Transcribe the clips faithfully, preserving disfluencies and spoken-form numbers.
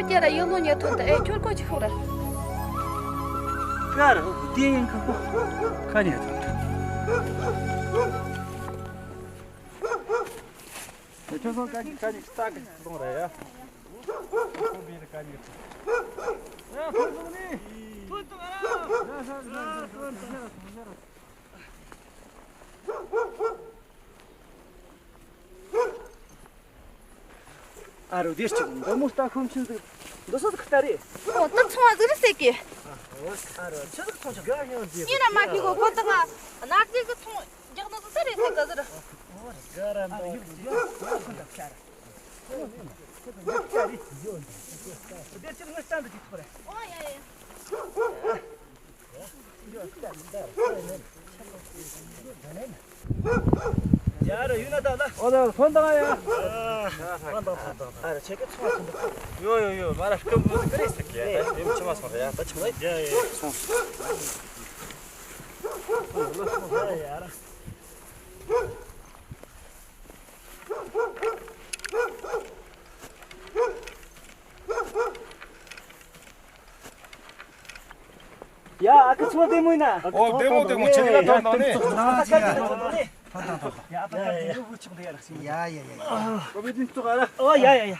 ཁྱེད་ར་ཡུལ་ལུང་ཉེ་ཐོན་དུ་ཨེ་ཁྱོད་ཀོ་ཅི་ཤོག་ར། ཀ་ར་དེ་ཡིན་ཁ་ཁོ་ཁ་ཉེ་ཐོན་དུ། ཁྱོད་སོང་ཀ་ཉི་ཀ་ཉི་སྟག་གི་སོང་ར་ཡ། ཁོ་བི་ར་ཀ་ཉི་ཡ་ཁོ་སོང་ནི། ཐོན་ཐོན་ཨ་ར། ཡ་ཧྲ་ཧྲ་ཧྲ་ཧྲ་ཧྲ། ཨ་རོ་དེ་ཅིག་འདི་མོ་ལྟ་ཁོམ་ཆེན་ཟིག་འདི་སོ་ཟིག་ལྟ་རེད། ཨོ་ད་ཚོང་བ་ཟིག་རེད་ཟེར་གི། ཨ་རོ་ཆི་ཟིག་ཚོང་ཆོག་ག་ཡང་ཟིག་ངས་ན་མ་ཤེས་གོ་ཁོ་ད་ང་ནག་ཟིག་གི་ཚོང་རྒྱག་ནི་ཟིག་ད་རེད་ཟེར་གི་ཟིག་ར་འདི་ཅིག་ངས་སྟངས་འདི་ཅིག་ཐོག་རེད། ཨོ་ཡ་ཡ། ཡ་ར་ཡུལ་ན་ད་ལ། ཨོ་ད་ཐོན་དང་ཡ། ཨ་ར་ཆེ་གེ་ཚོང་ཐོན་དང་། ཡོ་ཡོ་ཡོ་མ་ར་སྐམ་པོ་ཀ་རེ་ཟེར་གི་ཡ་ད་ཡུམ་ཆི་མ་སོང་ར་ཡ་ད་ཆི་མ་ཡ་ཡ་ཡ་སོང་། ཡ་ཡ་ར། ཡ་ཨ་ཁུ་ཚོང་བདེ་མོ་ཡིན་ན། ཨོ་བདེ་མོ་བདེ་མོ་ཁྱེད་ཀྱི་ལ་ཐོན་དང་ནི། ཡ་ཡ་ཡ། ཡ་ཡ་ཡ། ཨོ་ཡ་ཡ་ཡ།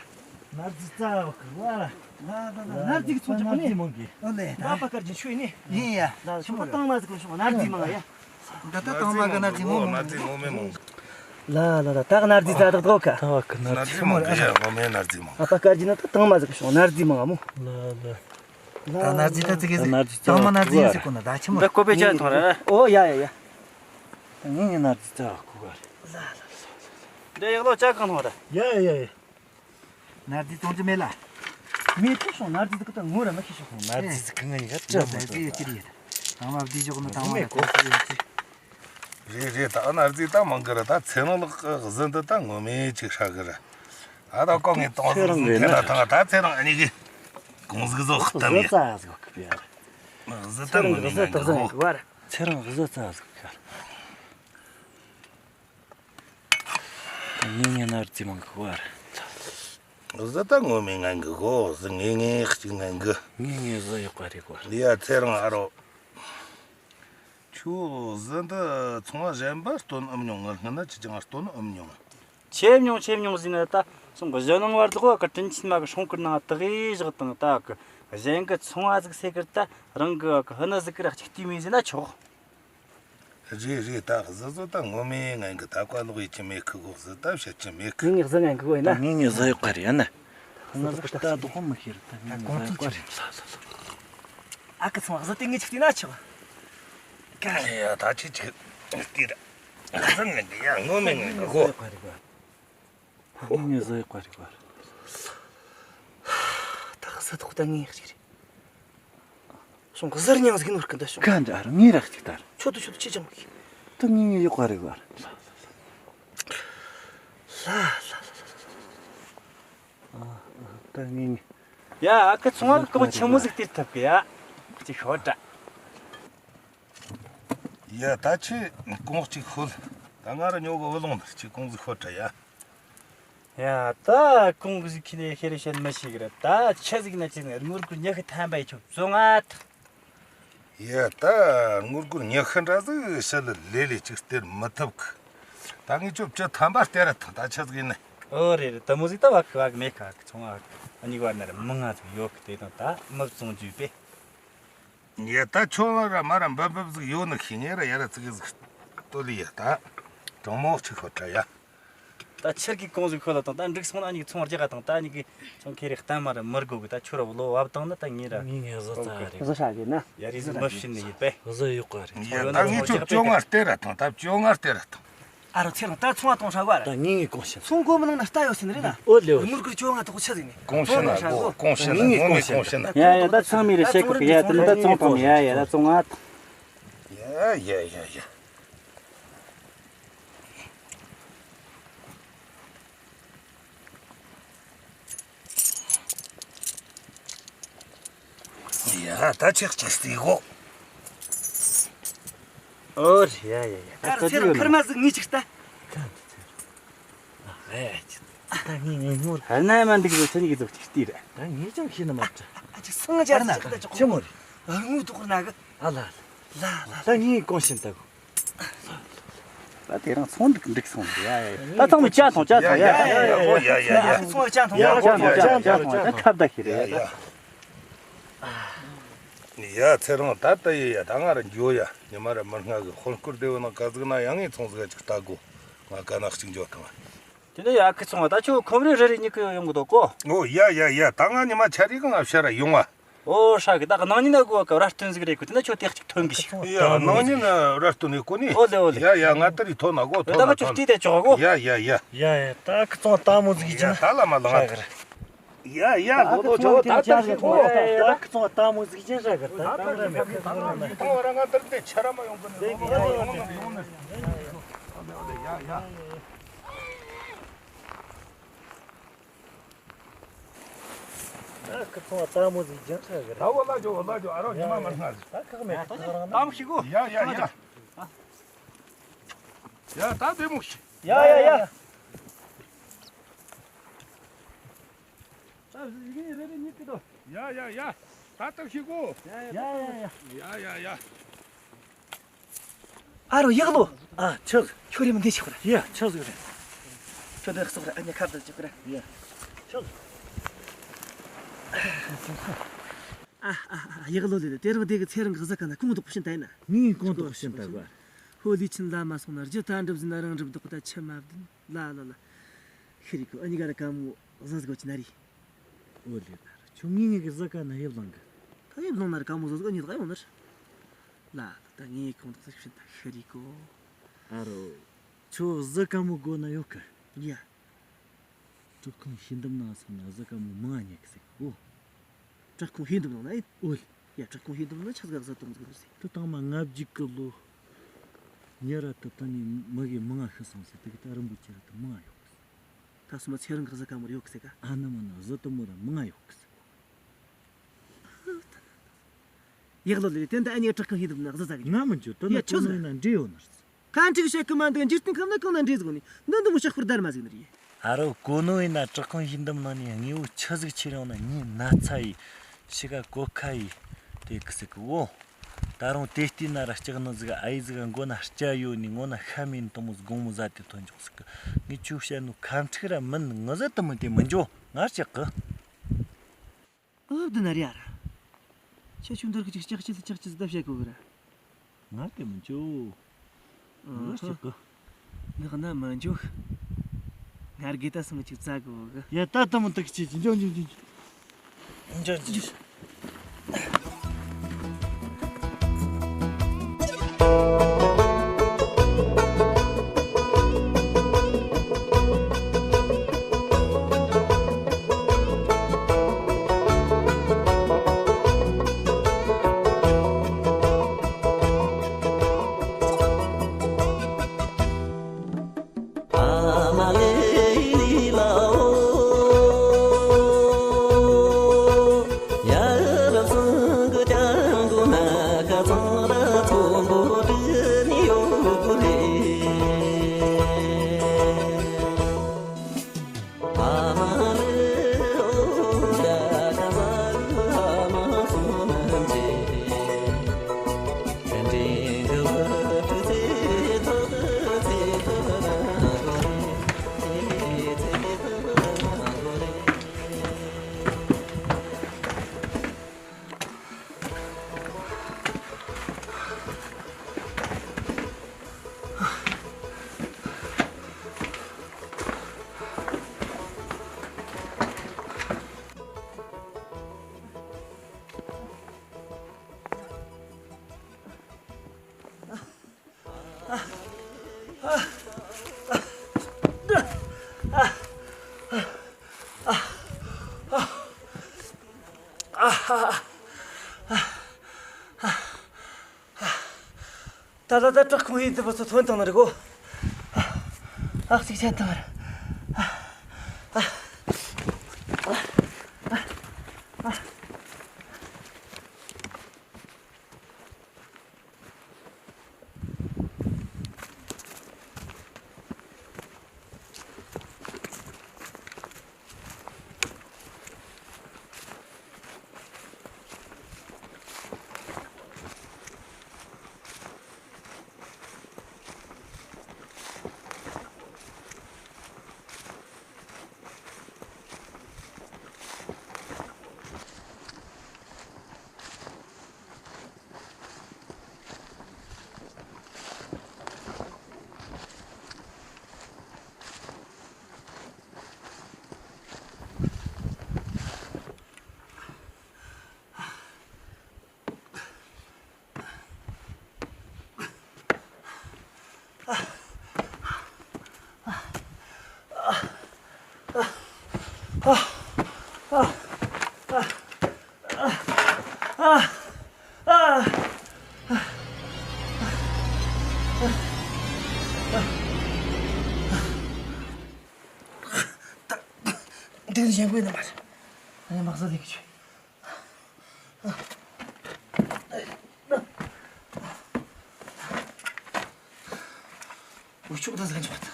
ནར་ཛི་ཙ་བ་གི་བ་ར། ནར་ཛི་གི་ཚོང་ཆོག་ནི། ཨོ་ལེ། ཨ་ཕ་དཀར་རྒྱན་ཆོས་ནི། ཡིན་ཡ། ཆུ་མ་བཏང་མ་ཟིག་གི་ཤོག་ནར་ཛི་མང་ཡ། ད་ལྟ་བཏང་མ་གི་ནར་ཛི་ངོ་མ། ནར་ཛི་ངོ་མེ་མང་། ལ་ལ་ལ་ད་གི་ནར་ཛི་ཙ་དག་དག་ག་ད་བ་གི་ནར་ཛི་ངོ་མེ་ནར་ཛི་མང་། ཨ་ཕ་དཀར་རྒྱན་ན་ད་བཏང་མ་ཟིག་གི་ཤོག་ནར་ཛི་མང་མོ། ལ་ལ། ད་ནར་ཛི་ད་ཙི་གེ་ཟིག་ནར་ཛི་ཙ་དང་མ་ནར་ཛི་ཡིན་ཟེར་གོ་ན་ད་ཆི་མོ། འདི་ཀོ་པའི་ཅ་ཐོང་ར། ཨོ་ཡ་ཡ་ཡ། ངས་ངས་ནར་ཛི་ཙ་གོ་ག་རེད། ལ་ལ་ལ། འདི་ཡག་ལོ་ཅ་གང་ཐོང་ར། ཡ་ཡ་ཡ་ཡ། ནར་ཛི་གཏོང་རྒྱུ་མེད་ལ། མེད་ཐུབ་སོང་ནར་ཛི་དེ་ཀ་ད་ངོ་ར་མ་ཤེས་སོང་། ནར་ཛི་ཟིག་གི་ང་ཡ་ཅི་མོ་ཟིག་ཡོད་ཀྱི་རེད། དང་མ་བསྡུས་ཞོག་ན་དང་མ་ཡ་ཐུབ་སོང་ཡོད་ཀྱི། རེད་རེད། ད་ནར་ཛི་ད་མང་གི་ར། ད་ཚེ་རིང་ལགས་གཟི་འདི་ད་ངོ་མས་ཅིག་ཧྲ་གི་ར། ཨ་ད་ཀོ་ངས་གཏོང་ཚེ་རིང་ཟིག་དེ་ན་ཐང་ད་ཚེ་རིང་ཨ་ནི་གི་གོང་ཟིག་བཟོ་ཁ་གཏམ་ཡ། གཟི་ད་ངོ་མས་ང་གི་གོ། ཚེ་རིང་གཟི་ཙ་ཟིག་ག་ར། ངེས་ངེས་ནར་ཛི་མང་གི་བར། གཟི་ད་ངོ་མས་ངན་གི་གོ། གཟི་ངེས་ངེས་གཅིག་ངན་གི། ངེས་ངེས་གཟི་ཡོད་པ་རེད་གོ། ལི་ཡ་ཚེ་རིང་ཨ་རོ། ཁྱོད་གཟི་འདི་ཚོང་བ་གཞན་པ་སྟོན་ཨམ་མྱོང་། ངར་སྔ་ན་ཅི་ཅང་སྟོན་ཨམ་མྱོང་། ཆེ་མྱོང་ཆེ་མྱོང་ཟིན་ན་ད་སོང་གི་གཞན་ནང་བར་ལོག་གི་དྲིན་ཆེན་མ་གི་སྲུང་སྐུར་ནང་དག་ཡིག་བཞག་དང་། ད་གི་གཞན་གི་ཚོང་བ་ཟིག་སེ་ཀར་ད་རང་གི་གི་ཧི་ནི་ཟིག་གི་ར་གཅིག་ལྟོས་མེད་ཟིན་ན་ཆོག། རེད་རེད། ད་གཟི་བཟོ་ད་ངོ་མས་ངན་གི། ད་བཀའ་ལོག་ཡེད་ཀྱི་མེད་གི་གོ། གཟི་ད་བཤད་ཀྱི་མེད་གི། ངེས་ངེས་གཟི་ངན་གི་གོ་ཡིན་ན། ངེས་ངེས་གཟི་ཡོད་ག་རེད་ཡིན་ན། ང་ལ་ལྟ་དོག་མི་ཤེས་རེད། ད་ངེས་ངེས་གཟི་ཡོད་ག་རེད། ཨ་ཁུ་ཚང་གཟི་དེ་ངས་ཅིག་བལྟས་ན་ཆོག་ག། ཡ་ད་ཅི་ཅིག་བལྟས་ར། གཟི་ངན་གི་ཡ་ངོ་མས་ངན་གི་གོ། ངེས་ངེས་གཟི་ཡོད་ག་རེད་གོ། ད་གཟི་དོག་ད་ངེས་ཅིག་རེད། སོང་གི་གཟར་མྱང་ཟིག་ནོར་གི་འདི་སོང་། ག་འདྲ་ར་ངའི་རག་ཅིག་ལྟར། ཆོ་དུ་ཆོ་དུ་ཅི་ཅང་མི་ཤེས། ད་ངའི་ངའི་ཡོད་ག་རེ་ག་ལ་ལ་ལ་ལ། ད་ངའི་ངའི། ཡ་ཨ་ཁུ་ཚོང་བ་གི་གོང་ཆི་མོ་ཟིག་སྟེར་ཐུབ་གི་ཡ། ཅིག་ཤོད་དྲ། ཡ་ད་ཁྱེད་གོང་ཅིག་ཤོད། ད་ང་ར་ཉོ་གི་བུ་ལོང་ནི་ཁྱེད་གོང་ཟིག་ཤོད་དྲ་ཡ། ཡ་ད་གོང་གི་ཟིག་ཁྱེར་ནས་ཤེས་རེ་བཤད་མི་ཤེས་གི་ར། ད་ཆི་ཟིག་ན་ཆི་ཟིག་དངུལ་སྒོར་ཉི་ཤུ་ཐམ་པ་ཡི་ཆོག་བཙོང་ང་ཐག། ཡ་ད་དངུལ་སྒོར་ཉི་ཤུ་འདྲ་ཟིག་ཞི་ལི་ལེ་ལེ་ཅིག་སྟེར་མི་ཐུབ་གི། ད་ངས་ཁྱོད་བཅུ་ཐམ་པ་སྟེར་ར་ཐང་། ད་ཆི་ཟིག་ཡིན་ན། ཨོ་རེད་རེད། དེ་མོ་ཟིག་ད་བ་གི་བ་གི་མེད་ཁ་གི། ཚོང་བ་གཉིས་བར་ན་ར་མི་ང་ཟིག་ཡོད་གི། དེ་དང་ད་མི་བཙོང་རྒྱུ་པས། ཡ་ད་ཁྱོད་ར་མ་ར་འབབ་འབབ་ཟིག་ཡོད་ནི་ཤེས། ངས་ར་ཡ་ར་ཙི་གེ་ཟིག་སྟོད་ལི་ཡ་ད་གྲང་མོ་གཅིག་ཤོད་དྲ་ཡ། ད་ཁྱེད་ཀྱིས་གོང་ཟིག་ཤོད་ལ་དང་། ད་འགྲིག་སོང་ན་ཨ་ནི་ཚོང་རྒྱག་ག་དང་། ད་ཨ་ནི་གི་ཚོང་ཁེ་རེ་གཏན་མ་ར་མི་དགོ་གི། ད་ཁྱོད་ར་བློ་བབ་དང་ན་ད་ངས་ར་ངས་ངས་བཟོ་ཙ་རེད། བཟོ་ཤ་གི་ན། ཡ་རི་ཟིག་མི་བྱིན་ནི་ཡིན་པས། བཟོ་ཡོད་ག་རེད། ཡ་ད་ངས་ཁྱོད་བཅོ་ལྔ་སྟེར་ར་དང་། ད་བཅོ་ལྔ་སྟེར་ར་དང་། ཨ་རོ་ཚེ་རིང་ད་ཚོང་བ་གཏོང་ཧྲ་བ་ར། ད་ངེས་ངེས་གོང་ཞིན། ཚོང་སྒོ་མི་ནང་ན་ལྟ་ཡོད་ཟིན་རེད་ན། ཨོ་ལེ་ཨོ་ལེ། དངུལ་སྒོར་བཅོ་ལྔ་དག་ཆ་ཟིན་ནས། གོང་ཞིན་ན་གོ་གོང་ཞིན་ན། ངེས་ངེས་གོང་ཞིན་ན། ཡ་ཡ་ད་ཚང་མི་རེ་བཤད་གི་ཡ། ད་ད་ཚོང་གཏོང་ཡ་ཡ་ད་ཚོང་ང་། ཡ་ཡ་ཡ་ཡ། ཡ་ད་ཅིག་ཅིག་སྟེར་གོ། ཨོ་རེད། ཡ་ཡ་ཡ། ད་ཚེ་རིང་ཁར་མ་ཟིག་ངས་ཅིག་ལྟ། ཨེ་ཅིག་ད་ངས་ངས་ངོ་། ཧ་ན་མ་འདུག་ཟེར་ཚན་གྱི་ཟོག་ཅིག་ལྟོས་ར། ད་ངས་ཀྱང་ཤེས་ནི་མ་ཚད། ཨ་ཅིག་སང་ཅར་ན་ཅིག་ད་ཅིག་ཆི་མོ་རེད། ཨ་ངུ་དུ་ཁོ་ན་གི། ཨ་ལ་ལ་ལ། ད་ངས་གོང་བཞིན་ལྟ་གོ། ད་དེ་རིང་ཚོང་འགྲིག་འགྲིག་སོང་། ཡ་ཡ་ཡ། ད་ཚང་མས་ཇ་འཐུང་ཇ་འཐུང་། ཡ་ཡ་ཡ་ཡ། ཡ་ཡ་ཡ། ཚོང་ཇ་འཐུང་། ཇ་འཐུང་ཇ་འཐུང་། ཇ་འཐུང་། ད་ཁ་བརྡ་ཤེས་རེད། ཡ་ཡ། ཡ་ཚེ་རིང་ད་ལྟ་ཡི་ཡ། ད་ང་ར་འགྱོ་ཡ། ཉི་མ་ར་མི་ལྔ་གི་ཧོན་སྐོར་སྡེ་བོ་ནང་ག་ཟིག་ན་ཡང་ངས་ཚོང་ཟིག་ཅིག་ལྟ་དགོ། ང་ག་ན་གཅིག་འགྱོ་དང་། དེ་ནས་ཡ་ཁི་ཚོང་བ་ད་ཁྱོད་ཁོམ་རེ་རེ་རེ་གཉིས་ཀི་ཡོང་གི་འདུག་གོ། ཨོ་ཡ་ཡ་ཡ། ད་ང་ཉི་མ་ཆ་རེ་གང་ང་ཤ་ར་ཡོང་བ། ཨོ་ཧྲ་གི། ད་གནངས་ཉིན་ན་གོ་ག་ར་སྟོན་ཟིག་རེད་གོ། དེ་ན་ཁྱོད་ཏེག་ཅིག་ཐོན་གི་ཤིག། ཡ་གནངས་ཉིན་ན་ར་སྟོན་ནས་གོ་ནི། ཨོ་ལེ་ཨོ་ལེ། ཡ་ཡ། ང་ད་རེས་ཐོན་ན་གོ། ཐོན་ན་ཐོན་ན། ད་ང་ཁྱོད་བལྟས་ཏེ་ཆོག་གོ། ཡ་ཡ་ཡ། ཡ་ཡ། ད་ཁི་ཚོང་ལྟ་མོ་ཟིག་ཡིན་ན། ད་ལ་མ་ལ་ང་ད། ཡ་ཡ། ལྷག་ཏུ་ཆོག་ད་ལྟ་ཞིག་གོ། ད་ཁི་ཚོང་ལྟ་མོ་ཟིག་ཅན་ཧྲ་གི། ད་ད་ང་ར་མེད་གི། ད་ང་ར་མེད། ད་ང་ར་ང་ད་རེས་ཆ་ར་མ་ཡོང་གི་ནི། ཡོང་ནི་ཡོང་ནི། ཡ་ཡ། ད་ཁི་ཚོང་ལྟ་མོ་ཟིག་ཅན་ཧྲ་གི། ད་འོ་ལ་ཇོ་འོ་ལ་ཇོ། ཨ་རོ་ཉི་མ་མ་སྔ་ཟིག། ད་ཁག་མེད་ཁག་རང་ན། ལྟ་མོ་ཞིག་གོ། ཡ་ཡ་ཡ། ཡ་ད་བདེ་མོ་ཞིག། ཡ་ཡ་ཡ། ད་ཡི་གེ་རེ་རེ་གཉིས་ཀྱི་དོ། ཡ་ཡ་ཡ། ད་ལྟ་ཞིག་གོ། ཡ་ཡ་ཡ། ཡ་ཡ་ཡ། ཨ་རོ་ཡག་ལོ། ཨ་ཆག་ཁྱོད་རེ་མི་འདི་ཆག་ར། ཡ་ཆག་ཟིག་རེད། ཁྱོད་འདི་གསོག་ར། ཨ་ཉ་ཁབ་ཏུ་ཆག་ར། ཡ་ཆག་ཨ་ཨ་ཨ། ཡག་ལོ་ལེ་ལེ། དེ་རིང་དེ་གི་ཚེ་རིང་གི་གཟི་ཁ་ན་ཁོང་དུ་ཕུ་ཤིན་ད་ཡིན་ན། ངས་ཁོང་དུ་ཕུ་ཤིན་ད་གོ། ཧོ་ལི་ཆིན་ལ་མ་སོང་ན་རྒྱུ་ད་འགྲུབ་ཟིན་ན་རང་འགྲུབ་འདུག་ད་ཆི་མ་བདུན་ལ་ལ་ལ། ཤི་རི་གོ། ཨ་ཉི་ག་ར་ཀ་མོ་ཟ་ཟི་གོ་ཆི་ན་རི། ཨོ་ལེ་ད་ར་ཁྱོད་ངའི་ངའི་གི་གཟི་ཁ་ན་ཡབ་ལང་གི། ད་ཡབ་ལང་ན་ར་ཀ་མོ་ཟ་ཟི་གོ་ཉི་ད་ཡོང་ན་ར། ལ་ལ་ད་ངས་ཁོང་དུ་ཟ་ཤིན་ད་ཤི་རི་གོ། ཨ་རོ། ཁྱོད་གཟི་ཀ་མོ་གོ་ན་ཡོད་གི། ཡ། བྲག་ཁུང་ཤིང་འདམ་ནང་སོང་ན་གཟི་ཀ་མོ་མང་ང་ཉེ་གི་ཟེར་གོ། བྲག་ཁུང་ཤིང་འདམ་ནང་ན་ཨེ། ཨོ་ལེ། ཡ་བྲག་ཁུང་ཤིང་འདམ་ནང་ཆ་ཟིག་གཟི་བཏང་ཟིག་རེད་ཟེར། དུ་དང་མ་ང་བརྒྱུད་གི་ལོ། ཉེ་ར་དུ་ད་ནི་མི་གི་མང་ང་ཤི་སོང་ཟེར། དེ་གི་ད་རིན་པོ་ཆེ་ར་དུ་མང་ང་ཡོད་གི་ཟེར། ད་སོ་མ་ཚེ་རིང་གི་གཟི་ཀ་མོ་ར་ཡོད་གི་ཟེར་ག། ཨ་ན་མ་ན་གཟི་དུ་མོ་ར་མང་ང་ཡོད་གི་ཟེར། ཡག་ལོ་ལེ་ལེ། དེ་འདི་ཨ་ཉེ་བྲག་ཁུང་ཤིང་འདམ་ནང་གཟི་ཟ་གི། ང་མི་འཇུ་དུ་ན་ཡ་ཁྱོད་ནོ་ཡིན་ན་འདྲེ་ཡོད་ནར། ཁ་འཁྲིག་བཤད་ཀི་མ་འདུག་འཇིག་རྟེན་ཁམས་ན་གང་ན་འདྲེ་ཟིག་ནི་འདི་འདི་མོ་ཤག་པར་དར་མ་ཟིག་ནི་རེད། ཨ་རོ་གོ་ནོ་ཡིན་ན་བྲག་ཁུང་ཤིང་འདམ་ནང་ནས་དངོས་པོ་ཆི་ཟིག་ཁྱེར་ཡོང་ན་ཉིན་ན་ཚ་ཡི་ཕྱི་ག་གོ་ཁ་ཡི་དེ་གི་ཟིག་གི་འོ། ད་རུང་དེ་ལྟས་ན་ར་ལྕགས་ནི་ཟིག་ཨ་ཡི་ཟིག་མགོ་ན་སྐྱ་ཡོད་ནི་ངོ་ན་ཤ་མིན་དུ་མོ་དགོང་མོ་ཟ་དེ་ཐོན་འཇོག་ཟིག་གི། ངས་ཁྱོད་བཤད་ནོ་ཁ་འཁྲིག་ར་མིན། ངི་ཟ་དུ་མོ་དེ་མི་འཇོ་ང་ལྕགས་གི། ཨོ་བདེ་ན་རེ་ཨ་ར། ཁྱེད་ཆུང་འདོར་གི་ཅིག་ལྕགས་ཅི་ལ་ལྕགས་ཅི་ཟི་ད་བཤད་གོ་གི་ར། ང་དེ་མི་འཇོ། ང་ལྕགས་གི། ངག་ན་མ་འཇོག་ངར་གི་ད་སང་ཅིག་བཙལ་གོ་གི། ཡ་ད་ད་མོ་ད་གི་ཅི་ཅི་འཇོ་འཇོ་འཇོ་འཇོ། འཇོ་འཇོ། ད་ལྟ་ད་བྲག་ཁུང་ཡིན་དུ་བུ་ཚོ་ཐོན་བཏང་ནི་རེད་གོ། ཨ་གཅིག་ཆད་བཏང་ར། ཨ། ཨ། ཨ། ཨ། ཨ། འདི་ནི་གཞན་དགོས་ནི་མ་རེད། ཨ་ནི་མག་ས་ལས་ཀྱི་ཆུ། འུ་ཆུ་ད་ཟ་འཇོག་ད།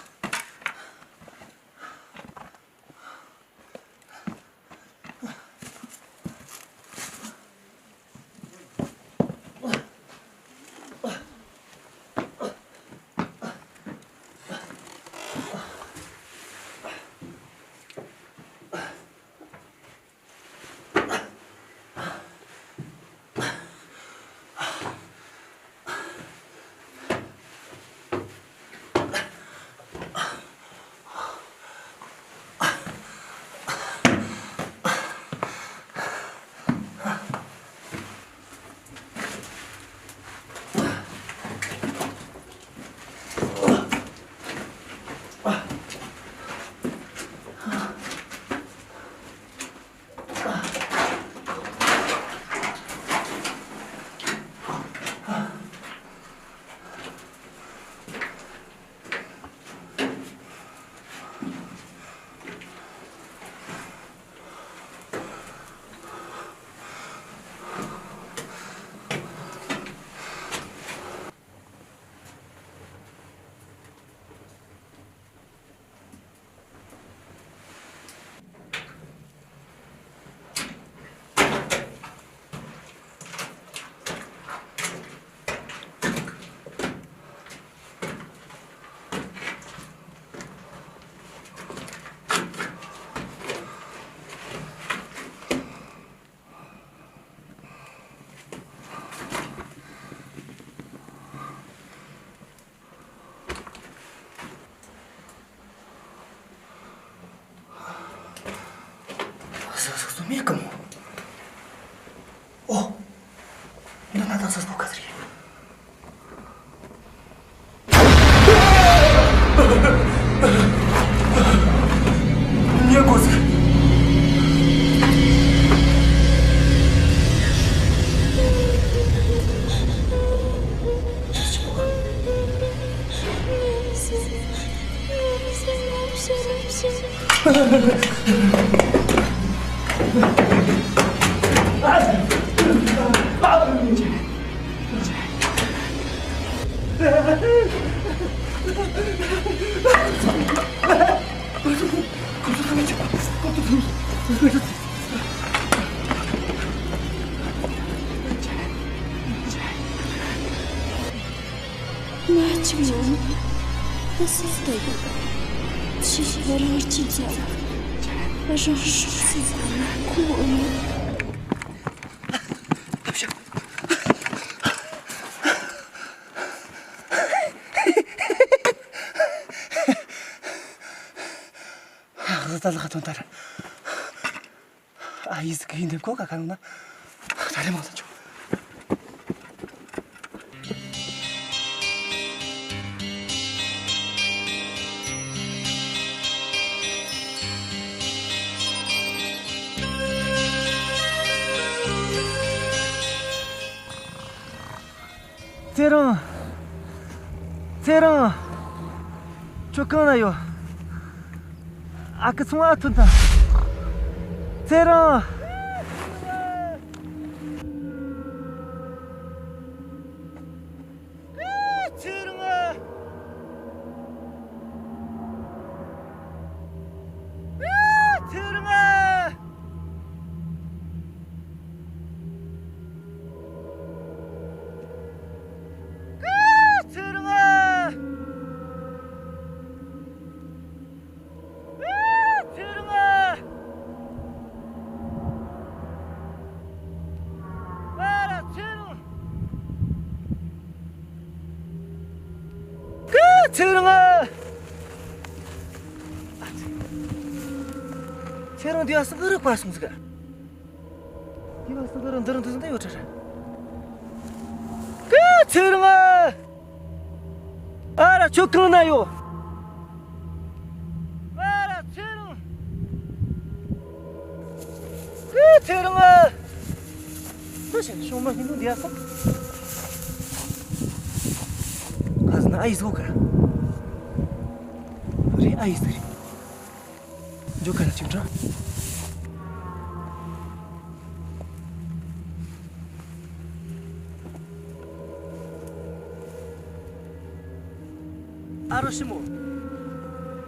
ཟ་ཟ་ཟ་མེད་ཀི་མོ། ཨོ། འདི་ན་ད་ཟ་ཟ་ག་ཟེར་ཡིན། ཉལ་དགོས་ཟེར། ང་གཅིག་ཡོད་ན་ད་སུ་ད་ཡོད། ཕྱི་རང་གཅིག་བྱ་བ་རང་སྲོག་ཟེར་བ་ན་ཁོ་འོ་ཡོད། ཧ་ཧ་ད་ལ་ཁ་ཐོན་ད་ར། ཨ་ཡིས་གི་འདེབས་གོ་ག་ག་ནང་ན། ད་རེ་མང་ས་ཆོ། ཚེ་རིང་། ཚེ་རིང་། ཁྱོད་གང་ན་ཡོད། ཨ་ཁུ་ཚང་མ་ཐོན་དང་། ཚེ་རིང་། ཚེ་རིང་། ཚེ་རིང་། ཚེ་རིང་། ཚེ་རིང་། ཨ་ར་ཚེ་རིང་། ཚེ་རིང་། ཚེ་རིང་འདི་ཨ་སང་ག་རེ་བཀའ་སོང་ཟིག་དེ་བ་སུ་དོ་རུ་འདི་རུ་འདི་ཟིན་ད་ཡོད་ཁྲ་ར། ཀི་ཚེ་རིང་ཨ། ཨ་ར་ཁྱོད་གང་ན་ཡོད། ཨ་ར་ཚེ་རིང་། ཁྱེད་རང་ཨ། ད་ཞིག་ཤོང་མ་ཤེས་ནོ་འདི་ཡ་སོང་། ཁ་ཟ་ན་ཨ་ཡི་སོ་ག་རེད། ཨ་ཡི་ཟེར་རེད། འཇོ་ཁ་ལ་ཅིག་འདྲ། ཨ་རོ་ཞི་མོ།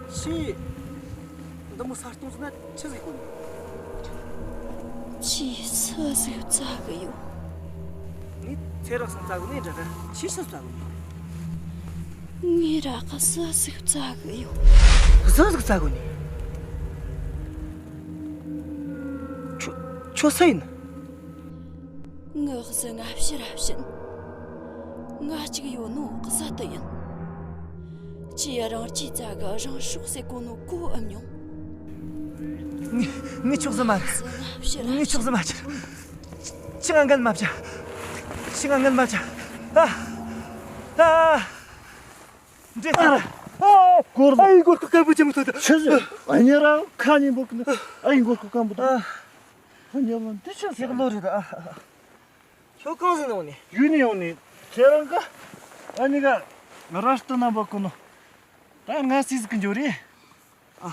ཤི། འདི་མོ་ས་སྟོང་ཟིག་ན་ཆི་ཟིག་གོ་ནི། ཆི་སུ་ཟིག་བཙལ་གི་ཡོད། ངས་ཚེ་རིང་སང་བཙལ་གི་ནི་འདྲ་འདྲ། ཆི་སུ་བཙལ་གི་ནི། ངའི་ར་ཁ་སུ་ཟིག་བཙལ་གི་ཡོད། སུ་ཟིག་བཙལ་གི་ནི། ཁྱོད་ཁྱོད་སུ་ཡིན། ངའི་གཟི་ང་ཕྱིར་ར་བྱིན། ང་གཅིག་ཡོད་ནོ་གཟི་དེ་ཡིན། ཁྱེད་རང་གཅིག་བཙལ་གི་རང་སྲོག་ཟེར་གོ་ནོ་གོ་ཨེ་མྱོང་། ངས་ངས་ཁྱོད་གཟི་མ་རེད། གཟི་ང་ཕྱིར་ར་ངས་ཁྱོད་གཟི་མ་ཁྱེར། ཁྱི་ང་ངན་མ་བྱ། ཁྱི་ང་ངན་མ་བྱ། ཨ། ཨ། འདྲེ་ཚ། ཨ། སྐོར། ཨ་ཡི་སྐོར་ཁ་སྐམ་པོ་ཅི་མི་ཐོན་ད། ཆི་ཟེར། ཨ་ཉེ་ར་ཁ་ཉིན་པོ་ཀི་ཨ་ཡི་སྐོར་ཁ་སྐམ་པོ་ད། ཨ། ཨ་ཉེ་ར་འདི་ཆི་ཟེར། ལོ་རེད་ཨ། ཁྱོད་གང་ཟིག་ནང་ནས། ཡུལ་ནས་ཡོང་ནས་ཁྱེད་རང་ག་ཨ་ནི་ག་ར་སྟོན་ན་འབབ་གོ་ནོ། ད་ང་སི་ཟིག་གི་འཇོ་རེད། ཨ།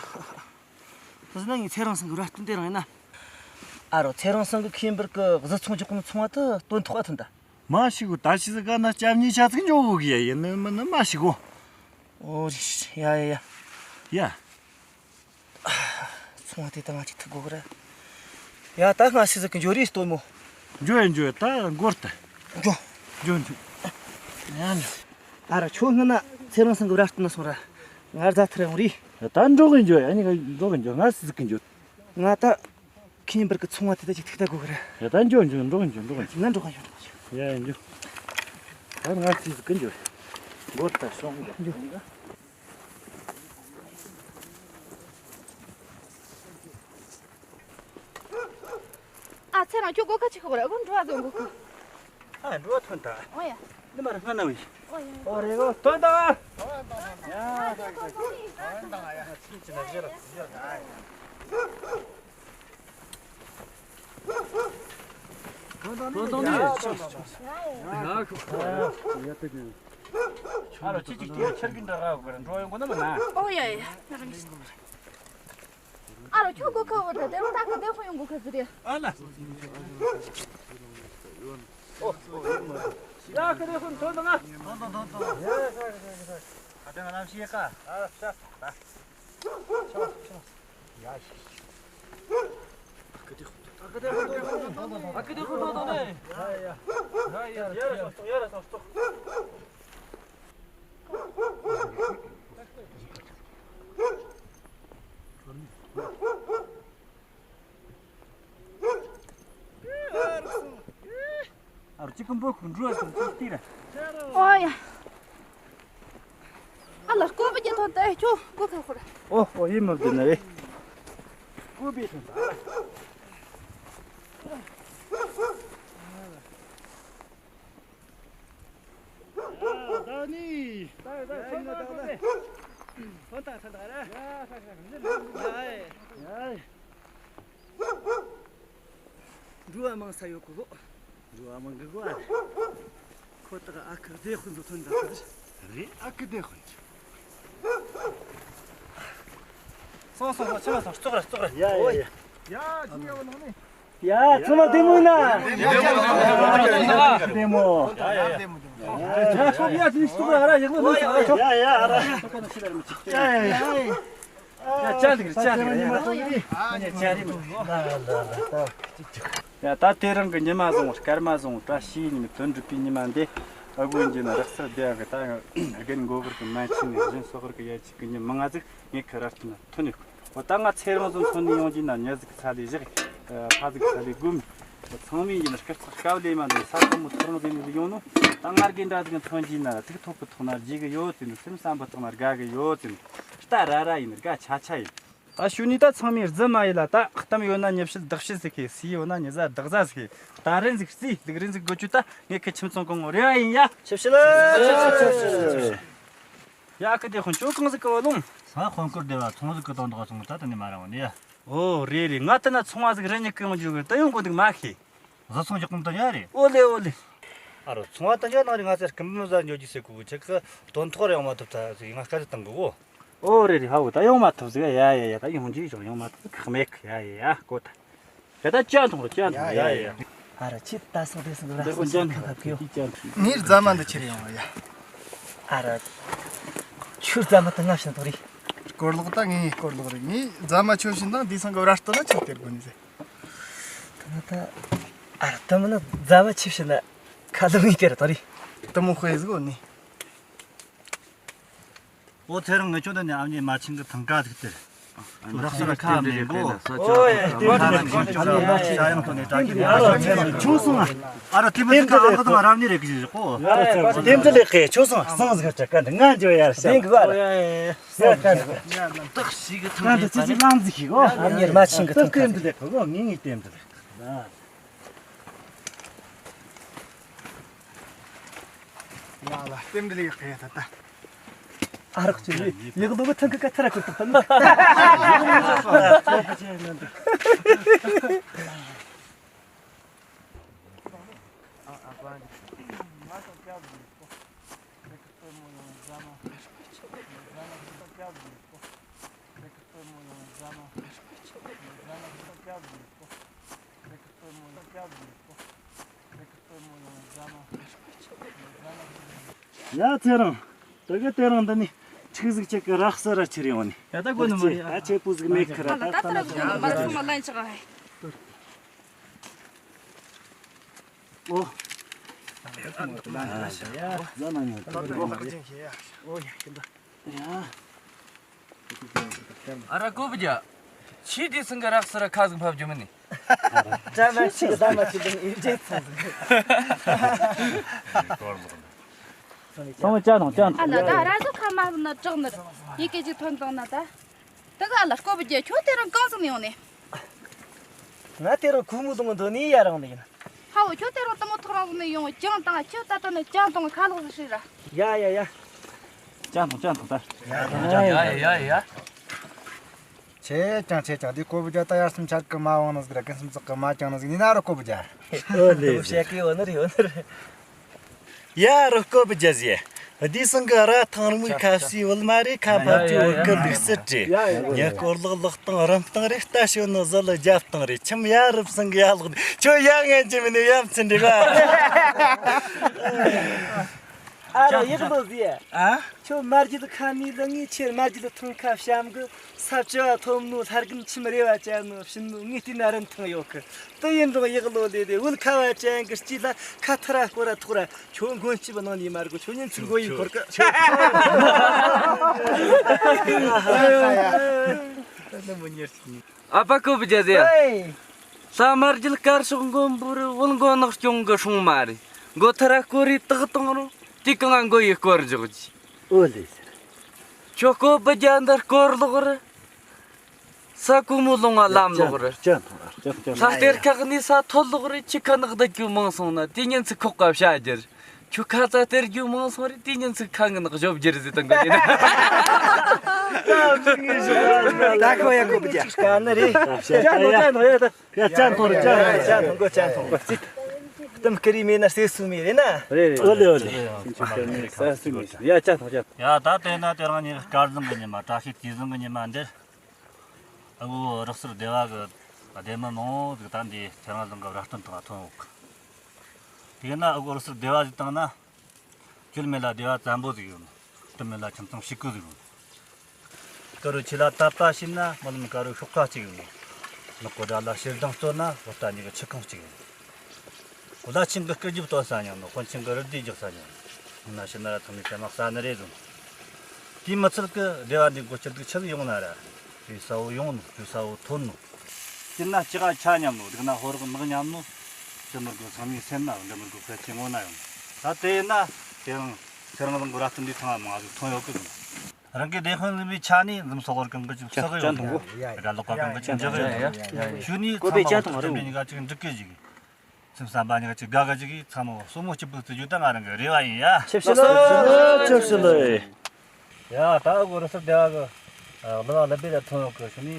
ད་ཟིན་ན་ངས་ཚེ་རིང་སང་གི་ར་སྟོན་དེ་རང་ཡིན་ན། ཨ་རོ་ཚེ་རིང་སང་གི་ཁེམ་བིར་གི་གཟི་ཚོང་རྒྱག་གོ་ནོ་ཚོང་བ་དེ་སྟོན་ཐོག་ཨ་ཐོན་ད། མ་ཤི་གོ། ད་ཤི་ཟིག་ག་ན་ལྕམ་ཉིས་ཆ་ཚིག་འཇོ་གོ་གི་ཡ་ཡིན་ནི་མིན་ནི་མ་ཤི་གོ། ཨོ་རེད་ཡ་ཡ་ཡ། ཡ། ཚོང་བ་དེ་ད་ང་ཅིག་ཐུག་དགོས་གི་ར། ཡ་ད་ང་སི་ཟིག་གི་འཇོ་རེད་སྟོན་མོ། འཇོ་ཡ་འཇོ་ཡ་ད་འགོར་ད། འཇོ། འཇོ་འཇོ། ཡ་འཇོ། ཨ་ར་ཁྱོད་སྔ་ན་ཚེ་རིང་སང་གི་ར་སྟོན་ན་སོང་ར། ང་རྫ་ཐར་ཡོང་རེད། ད་འགྲོ་གི་འཇོ་ཡ་ནི་ང་འགྲོ་གི་འཇོ། ང་སི་ཟིག་གི་འཇོ། ང་ད། ཁེམ་བིར་གི་ཚོང་བ་དེ་ད་ཅིག་ཐུག་ད་དགོས་གི་ར། ཡ་ད་འཇོ་འཇོ། འགྲོ་གི་འཇོ། འགྲོ་གི་འཇོ། ང་འགྲོ་གི་ཡོད། ཡ་འཇོ། ད་ང་སི་ཟིག་གི་འཇོ། འགོར་ད་སོང་གི་འཇོ། ཨ་ཚེ་རིང་ཁྱོད་སྒོ་ཁ་ཕྱེ་ཁོ་ར་སྒོ་འགྲོ་བ་བཟོ་འགོ་ཁ། ཨ་འགྲོ་བ་ཐོན་ད། ཨོ་ཡ། འདི་མ་ར་སྔ་ན་བས། ཨོ་ཡ། ཨོ་རེ་གོ་ཐོན་ད། ཡ། ཐོན་ད་ཡ། ཐོན་ད་ཡ། ཐོན་ད་ནི། ཡ་ཁོ། ཡ་ཁོ། ཨ་ལོ་ཅི་ཅིག་ཅིག་ཆར་གི་འདྲ་ར་གོ་ར་འགྲོ་ཡོང་གོ་ན་མ་ན། ཨོ་ཡ་ཡ། ཨ་རོ་ཁྱོད་སྒོ་ཁ་བོ་ད་དེ་རུ་ད་ཁ་བདེ་ཁོ་ཡོང་སྒོ་ཁ་ཟེར་ཡ། ཨ་ལ། ཨོ། ཡ་ཁ་བདེ་ཁོ་ཐོན་ད་ང་། ཐོན་ཐོན་ཐོན་ཐོན། ཡ་ཁ་ཁ་ཁ་ཁ། ཁ་བདེ་ང་ལམ་ཤེས་ཀ་ཨ་ཤ། ཡ་ཤ། ཡ་ཤ། ཨ་ཁ་བདེ་ཁོ་ཐོན། ཨ་ཁ་བདེ་ཁོ་ཐོན་ཐོན་ནས། ཡ་ཡ། ཡ་ཡ། ཡ་ར་སོང་སོང་། ཡ་ར་སོང་སོང་། ཨ་རོ་ཅི་ཀུན་པོ་ཁུ་འགྲོ་སོང་ཚུལ་ཏི་ར། ཨོ་ཡ། ཨ་ལ་ཀོ་པི་ཀྱི་ཐོན་ཏེ་ཁྱོད་ཀོ་ཐོན་ཁོ་ར། ཨོ་ཨོ་ཡིན་མོ་དེ་ན་རེ། ཀོ་པི་ཐོན་ད། ད་ནི། ད་ད་ད་ད་ད། ཐོན་ད་ཐོན་ད་ར། ཡ་ཧེ། ཡ་ཧེ། འགྲོ་བ་མང་ས་ཡོད་གི་གོ། འགྲོ་བ་མང་གི་གོ་ཨ། ཁོ་ཐག་ཨ་ཁུ་བདེ་ཧུན་དུ་ཐོན་ད་ཟེར། རེད་ཨ་ཁུ་བདེ་ཧུན། སོང་སོང་སོང་ཆ་སོང་ཙོག་ར་ཙོག་ར། ཡ་ཡ་ཡ། ཡ་ཅི་ཡ་བ་ནང་ནས། ཡ་ཚང་མ་བདེ་མོ་ཡིན་ན། བདེ་མོ། ཡ་ཡ་ཡ། ཡ་ཁོ་ཡ་ཅི་ཙོག་ར་ཡག་ལོ་ནི་ས་ཡ། ཡ་ཡ་ཡ། ཡ་ཅ་ལག་ཅ་ལག་ཡ། ཡ་ཅ་ལག་ཡ། ད་དེ་རིང་གི་ཉི་མ་བཟང་བོ་སྐར་མ་བཟང་བོ་བཀྲ་ཤིས་ཉི་མའི་དོན་འགྲུབ་པའི་ཉི་མ་འདི་ཨ་གོན་གྱི་ན་རག་སར་བསྡད་ཡག་གི་ད་རྒན་མགོ་བར་གི་མན་ཆད་ནས་གཞན་སོག་བར་གི་ཡ་གཅིག་གི་ཉི་མ་ང་ཟིག་ངས་ཁི་ར་སྟོན་ན་ཐོན་ཡོད་གི། འོ་ད་ང་ཚེ་རིང་བཟང་ཚོ་ནས་ཡོང་གྱི་ན་ཉ་ཟིག་ཚ་ལས་བཞག་ཕ་ཟིག་ཚ་ལས་སྒོམ། ཚང་མས་ཡིན་སྐར་ཚགས་དཀའ་བ་ལས་མ་འདུག་ས་ཁོ་མོ་ཐོག་རང་ཟིག་ནས་ཡོང་ནོ། ད་ང་རྒན་འདྲ་ཟིག་མཚོན་གྱི་ན་ཐུགས་ཐོབ་གི་ཐོག་ན་རྗེས་གི་ཡོད་ཟེར་ནོ། སེམས་བསམ་པ་ཐོག་ན་དགའ་གི་ཡོད་ཟེར་ནོ། རྟ་ར་ར་ཡིན་དགའ་ཆ་ཆ་ཡིན། ད་ཞུ་ནི་ད་ཚང་མའི་རྫུན་མ་ཡིན་ལ། ད་གཏམ་ཡོད་ན་ཉི་བཤད་བདག་བཤད་ཟིག་གི། སུས་ཡོད་ན་ཉི་ཟ་བདག་ཟ་ཟིག་གི། ད་རན་ཟིག་རྩིས་ལུག་རན་ཟིག་དགོས་ཆུ་ད་ངས་ཁི་ཁྱིམ་ཚང་གང་ངོ་རེ་བ་ཡིན་ཡ། ཆི་ཕྱི་ལ། ཡ་ཁི་དེ་ཁོང་ཅོ་གང་ཟིག་གི་བ་ལུང་། ས་ཧོན་ཀུར་དེ་བ་ཚོང་ཟིག་གི་དོན་དག་སོང་ད་དེ་ནས་མ་ར་བ་ནི་ཡ། ཨོ་རེད་རེད། ང་ད་ན་ཚོང་བ་ཟིག་རེ་གཉིས་ཀི་ཡོང་རྒྱུ་གི་ད་ཡོང་གོ་འདུག་མ་ཤེས། བཟོ་ཚོང་རྒྱག་གོང་དུ་ཡོད་རེད། ཨོ་ལེ་ཨོ་ལེ། ཨ་རོ་ཚོང་བ་དང་ཡོད་ནང་རེད། ང་ཚོ་སྐུ་འབུམ་བཟའ་འཇོག་རྒྱུ་ཟེར་གོ་གི་ཆེ་གི་དོན་ཐོག་རེ་ཡོང་མ་ཐུབ་ད་ཟིག་ང་སྐད་ཆ་བཏང་གི་གོ། ཨོ་རེད་རེད། ཧ་གོ་ད་ཡོང་མ་ཐུབ་ཟིག་ཡ་ཡ་ཡ། ད་ཡོང་རྒྱུ་ཅང་ཡོང་མ་ཐུབ་ཁག་མེད་གི་ཡ་ཡ་ཡ། གོ་ད། ད་ད་ཅན་ཐོང་རོ་ཅན་ཐོང་ཡ་ཡ་ཡ། ཨ་ར་ཁྱེད་ད་སོང་དེ་སོང་འདི་ཁོ་ཅན་ཐོང་ཁ་ཁ་ཁྱེད་ཅན་ཐོང་། ངའི་རྫ་མ་འདི་ཁྱེར་ཡོང་བ་ཡ། ཨ་ར། ཁྱོད་རྫ་མ་ད་ང་བྱིན་ཐོག་རེད། སྐོར་ལོག་ད་ངའི་སྐོར་ལོག་རེད། ངའི་རྫ་མ་ཁྱོད་བྱིན་དང་འདི་སང་གི་ར་སྟོད་ན་ཁྱོད་སྟེར་དགོས་ནི་ཟེར། ད་ན་ད། ཨ་ར་ད་མིན་ན་རྫ་མ་ཁྱེད་བྱིན་ན་ཁ་ལུ་ངའི་སྟེར་ཐོག་རེད། ད་མོ་དཔེ་ཟིག་འོ་ནི། ཨོ་ཚེ་རིང་ངི་ཆོ་ད་ནི་ཨ་མྱེས་མ་ཆིང་གི་ཐང་ཀ་ཟིག་སྟེར། ཁྱོད་རག་སོ་ར་ཁ་མེད་གོ། ཨོ་ཡ་ཡ། ཤ་ཡང་ཐོན་ནས་ད་ཁྱེད་ནི་ཨ་ཚེ་རིང་ཁྱོད་སོང་ང་། ཨ་ར་དེ་མི་ཁ་ཨ་ཁ་དང་རབ་ནི་རེ་གི་ཞིག་གོ། དེ་འདྲ་ལས་ཀའི་ཆོ་སོང་སང་ཟིག་ཆ་ཀ་འདི་ང་འཇོ་ཡ་ཤ། ཡ་ཀ་འདི་ཀ་འདི་ཀ་འདི་ཀ་འདི་ཀ་འདི་ཀ་འདི་ཀ་ལང་ཟིག་གི་གོ། ཨ་མྱེས་མ་ཆིང་གི་ཐང་ཀ་ཟིག་ལས་གོ། ངི་ངི་དེ་འདྲ་ལས། ཡ་ལ་རྟེན་འབྲེལ་ཡག་གི་ད་ལྟ། ཨ་རག་ཅི་ཡག་ལོ་གི་ཐང་ཀ་ཀ་ཐ་ར་ཁུར་ཏག་ཏག་ན། ཡ་ཚེ་རིང་། དེ་ག་དེ་རིང་འདི་ནས་ཁྲིག་ཟིག་ཅིག་གི་རག་ས་ར་ཁྱེར་ཡོང་ནི། ཡ་ད་གོ་ནི་མ་རེད། ད་ཆེ་པོ་ཟིག་མེད་ཁི་ར། ད་ད་ད་ད་ད་ད་ད་ད་ད་ད་ད་ད། ཨོ། ཨ་ཡ་ཟ་ན་ཉོ། ཨོ་ཡ་ཡིན་ད། ཡ། ཨ་ར་ཀོ་བུ་རྒྱ། ཁྱེད་དེ་སང་གི་རག་སི་ར་ཁ་ཟིག་ཕབ་རྒྱུ་མིན་ནི། ད་མ་ཤི་ད་མ་ཤི་དང་ཨིན་ཇེ་ཚང་ཟིག་ཚང་མ་ཅག་དང་ཅག་ཨ་ན་ད་ར་ཟོ་ཁ་མ་ཟིན་ན་དྲག་ནི་རེད། ཡི་གེ་ཅིག་ཐོན་བཏང་ན་ད། ད་ག་ཨ་ལ་ཀོ་བུ་རྒྱ་ཁྱོད་དེ་རིང་གང་ཟིག་ནས་ཡོང་ནི། ང་དེ་རིང་ཁུ་མུ་དང་འདོད་ནི་ཡ་རང་ནས་ཡིན། ཧ་བོ་ཁྱོད་དེ་རིང་དུ་མོ་ཐོག་རང་ཟིག་ནས་ཡོང་ཅང་དང་ཁྱོད་ད་ལྟ་ནས་ཅང་དང་ཁ་ལོག་ཟིག་ཧྲི་ར། ཡ་ཡ་ཡ། ཅང་དང་ཅང་དང་ད། ཡ་ཡ་ཡ། ཆེ་ཅང་ཆེ་ཅང་དེ་ཀོ་བུ་རྒྱ་ད་ཡར་སེམས་ཆར་གི་མ་འོང་ནི་ཟིག་ར་ཀན་སེམས་ཙག་གི་མ་ཅང་ནི་ཟིག་ནི་ན་རོ་ཀོ་བུ་རྒྱ། ཨོ་ལེ། བཤད་གི་འོ་ནི་རེད་འོ་ནི་རེད། ཡ་རོ་ཀོ་བུ་རྒྱ་ཟེ། འདི་སང་གི་ར་ཐང་རི་མོའི་ཁ་བྱིའི་བུལ་མ་རེད། ཁ་ཕབ་ཀྱི་བུ་གི་ལུག་སྲིད་རེད། ཉེ་སྐོར་ལག་ལག་སྟངས་རིམ་སྟངས་རེད། ལྟ་ཞོན་ནི་ཟི་ལ་རྒྱབ་སྟངས་རེད། ཁྱིམ་ཡ་རུབ་སང་གི་ཡ་ལག་ཁྱོད་ཡ་ངན་གྱི་མི་ནི་ཡ་མཚན་འདྲེ་བ། ཨ་ར་ཡག་ལོ་ཟེ། ཨ། ཁྱོད་མ་རྒྱུད་ཁ་ནི་ལ་ངས་ཁྱེད་མ་རྒྱུད་ཐང་ཁ་བཤམ་གི་ས་བཅུ་བ་ཐོབ་ནོ་ལྷ་རྒན་ཁྱིམ་རེ་བ་ཅན་ནོ་བྱིན་ནོ་ངས་བལྟས་ན་རིན་ཐང་ཡོད་གི། དུ་ཡིན་རུང་ཡག་ལོ་ལེ་ལེ་བུལ་ཁ་བ་ཅན་གི་སྐྱིད་ལ་ཁ་ཐར་ར་སྐོར་ར་ཐོག་ར་ཁྱོད་མགོན་སྐྱིད་པ་ནང་ནས་མ་རྒོ་ཁྱོད་ཉིན་ཚིག་མགོ་ཡིན་འཁོར་གི། ཨ་ཕ་ཀོ་བུ་རྒྱ་ཟེ། ཧེ། ས་དམར་རྒྱུད་དཀར་ཕྱོགས་མགོན་པོ་རི་བོད་མགོ་ནག་སྐྱོང་གི་སྲུང་མ་རེད། མགོ་ཐར་ར་སྐོར་རེ་དག་གཏོང་རུང་དེ་གང་ང་མགོ་ཡི་སྐོར་འཇོག་གི། ཨོ་ལེ་ཟེར། ཁྱོད་ཀོ་བུ་རྒྱ་འདི་སྐོར་ལོག་རེད། ས་ཀོ་མོ་ལོང་བ་ལམ་ལོག་རེད། ཅན་ཐོང་ར་ཅན་ཐོང་ཅན་ཐོང་། ས་གཏེར་ཁག་ནས་ས་ཐོལ་ལོག་རེད། ཁྱི་ཁ་ནག་བསྡད་རྒྱུ་མང་སོང་ན་དེ་ཉིན་ཚིག་ཁོག་ག་བྱ་རྒྱུ་རེད། ཁྱོད་ཁ་ཙ་སྟེར་རྒྱུ་མང་སོང་རེད། དེ་ཉིན་ཚིག་ཁ་ངན་གཞོབ་རྒྱུ་རེད་ཟེར་དང་ག་ཡིན། ད་ཁོ་ཡ་ཁོ་བུ་རྒྱ་དཀའ་ནི་རེད། ཅན་ཐོང་ཅན་ཐོང་ཡ་ད། ཡ་ཅན་ཐོང་རེད་ཅན་ཐོང་ཅན་ཐོང་གོ་ཅན་ཐོང་གོ་ཅིག་གཏམ་ཀི་རི་མེད་ན་ཟས་སུ་མེད་རེད་ན། རེད་རེད། ཨོ་ལེ་ཨོ་ལེ། ཟས་སུ་མེད་ཡ་ཅན་ཐོང་ཅན་ཐོང་། ཡ་ད་དེ་ན་དེ་རང་ཉིད་སྐལ་བཟང་གི་ཉི་མ་བཀྲ་ཤིས་དུས་བཟང་གི་ཉི་མ་འདིར། ཨ་ཁུ་རི་སུར་སྡེ་བ་གི་སྡེ་མི་མང་བོ་ཟིག་ད་འདི་ཚེ་རིང་ལགས་ཀྱི་ར་སྟོན་དང་ཐོན་འོག་དེ་ན་ཨ་ཁུ་རི་སུར་སྡེ་བ་ཟིག་བཏང་ན། སྐྱོན་མེད་ལ་སྡེ་བ་བཙན་པོ་ཟིག་ཡོད་ནོ། སྟོད་མེད་ལ་ཁྱིམ་ཚང་ཕྱུག་པོ་ཟིག་ཡོད་ནོ། དཀར་རོ་ཆེ་ལ་དད་པ་བྱས་ན་སྨོན་ལམ་དཀར་རོ་ཤོག་ཁ་གཅིག་ཡོད་ནོ། ནག་པོ་དགྲ་ལ་ཞེ་སྡང་བརྩོན་ན་བུ་རྟ་གཉིས་ཀྱི་ཆུ་ཁུང་གཅིག་ཡོད་ནོ། བླ་ཆེན་གྱི་སྐུ་རྒྱབ་སྟོན་ས་མྱོང་ནོ། དཔོན་ཆེན་གྱི་རུ་སྡེ་རྒྱག་ས་མྱོང་ནོ། སྔོན་ན་ཕྱི་ན་ར་ཚང་མས་སེམས་མ་ཟ་ནི་རེད་ཟེར་ནོ། དེའི་མི་ཚད་ཀྱི་སྡེ་བ་འདི་འགོ་ཁྲིད་ཀྱི་ཆི་ཟིག་ཡོང་ན་ར། བྲོས་ས་བོ་ཡོང་ནོ། བྲོས་ས་བོ་ཐོན་ནོ། སྐྱིད་ན་ལྕགས་ཆ་མཉམ་ནོ། སྡུག་ན་ཕོ་རོག་ནག་མཉམ་ནོ། ཅི་མི་དགོས་ཚང་མའི་སེམས་ན་འདི་མི་དགོས་ཕལ་ཆེར་ངོ་ན་ཡོང་། ད་དེ་ཡིན་ན་དེ་རིང་ཚེ་རིང་ལགས་ཀྱི་ར་སྟོན་འདི་ཚང་མ་ང་ཚོ་ཐོན་ཡོད་གི་འདུག་རང་གི་སྡེ་དཔོན་ཡིན་པའི་ཆ་ནས་འཛུམ་ཟོག་གོར་གང་གི་ཅིག་ཟ་གི་ཡོད་གི། ར་ལོག་ག་གང་གི་ཅིག་འཇོག་གི་ཡོད་གི། ཞུ་ནས་ཚང་མ་འོ་སྟོན་པའི་ཉི་ག་ཅིག་འགྲིག་གི་ཞིག་སེམས་བསམ་པ་ཉི་ག་ཅིག་དགའ་གི་ཅིག་གིས་ཚང་མ་སོ་མོ་སྐྱིད་པོ་བརྩི་རྒྱུ་ད་ང་རང་གི་རེ་བ་ཡིན་ཡ། ཆབ་སྲིད་ལ། ཆབ་སྲིད་ལ། ཡ་ད་ཨ་ཁུ་རི་སུར་སྡེ་བ་གི་ལུ་བ་ལ་བེ་ལ་ཐོན་ཡོད་གི་ཞུ་ནས།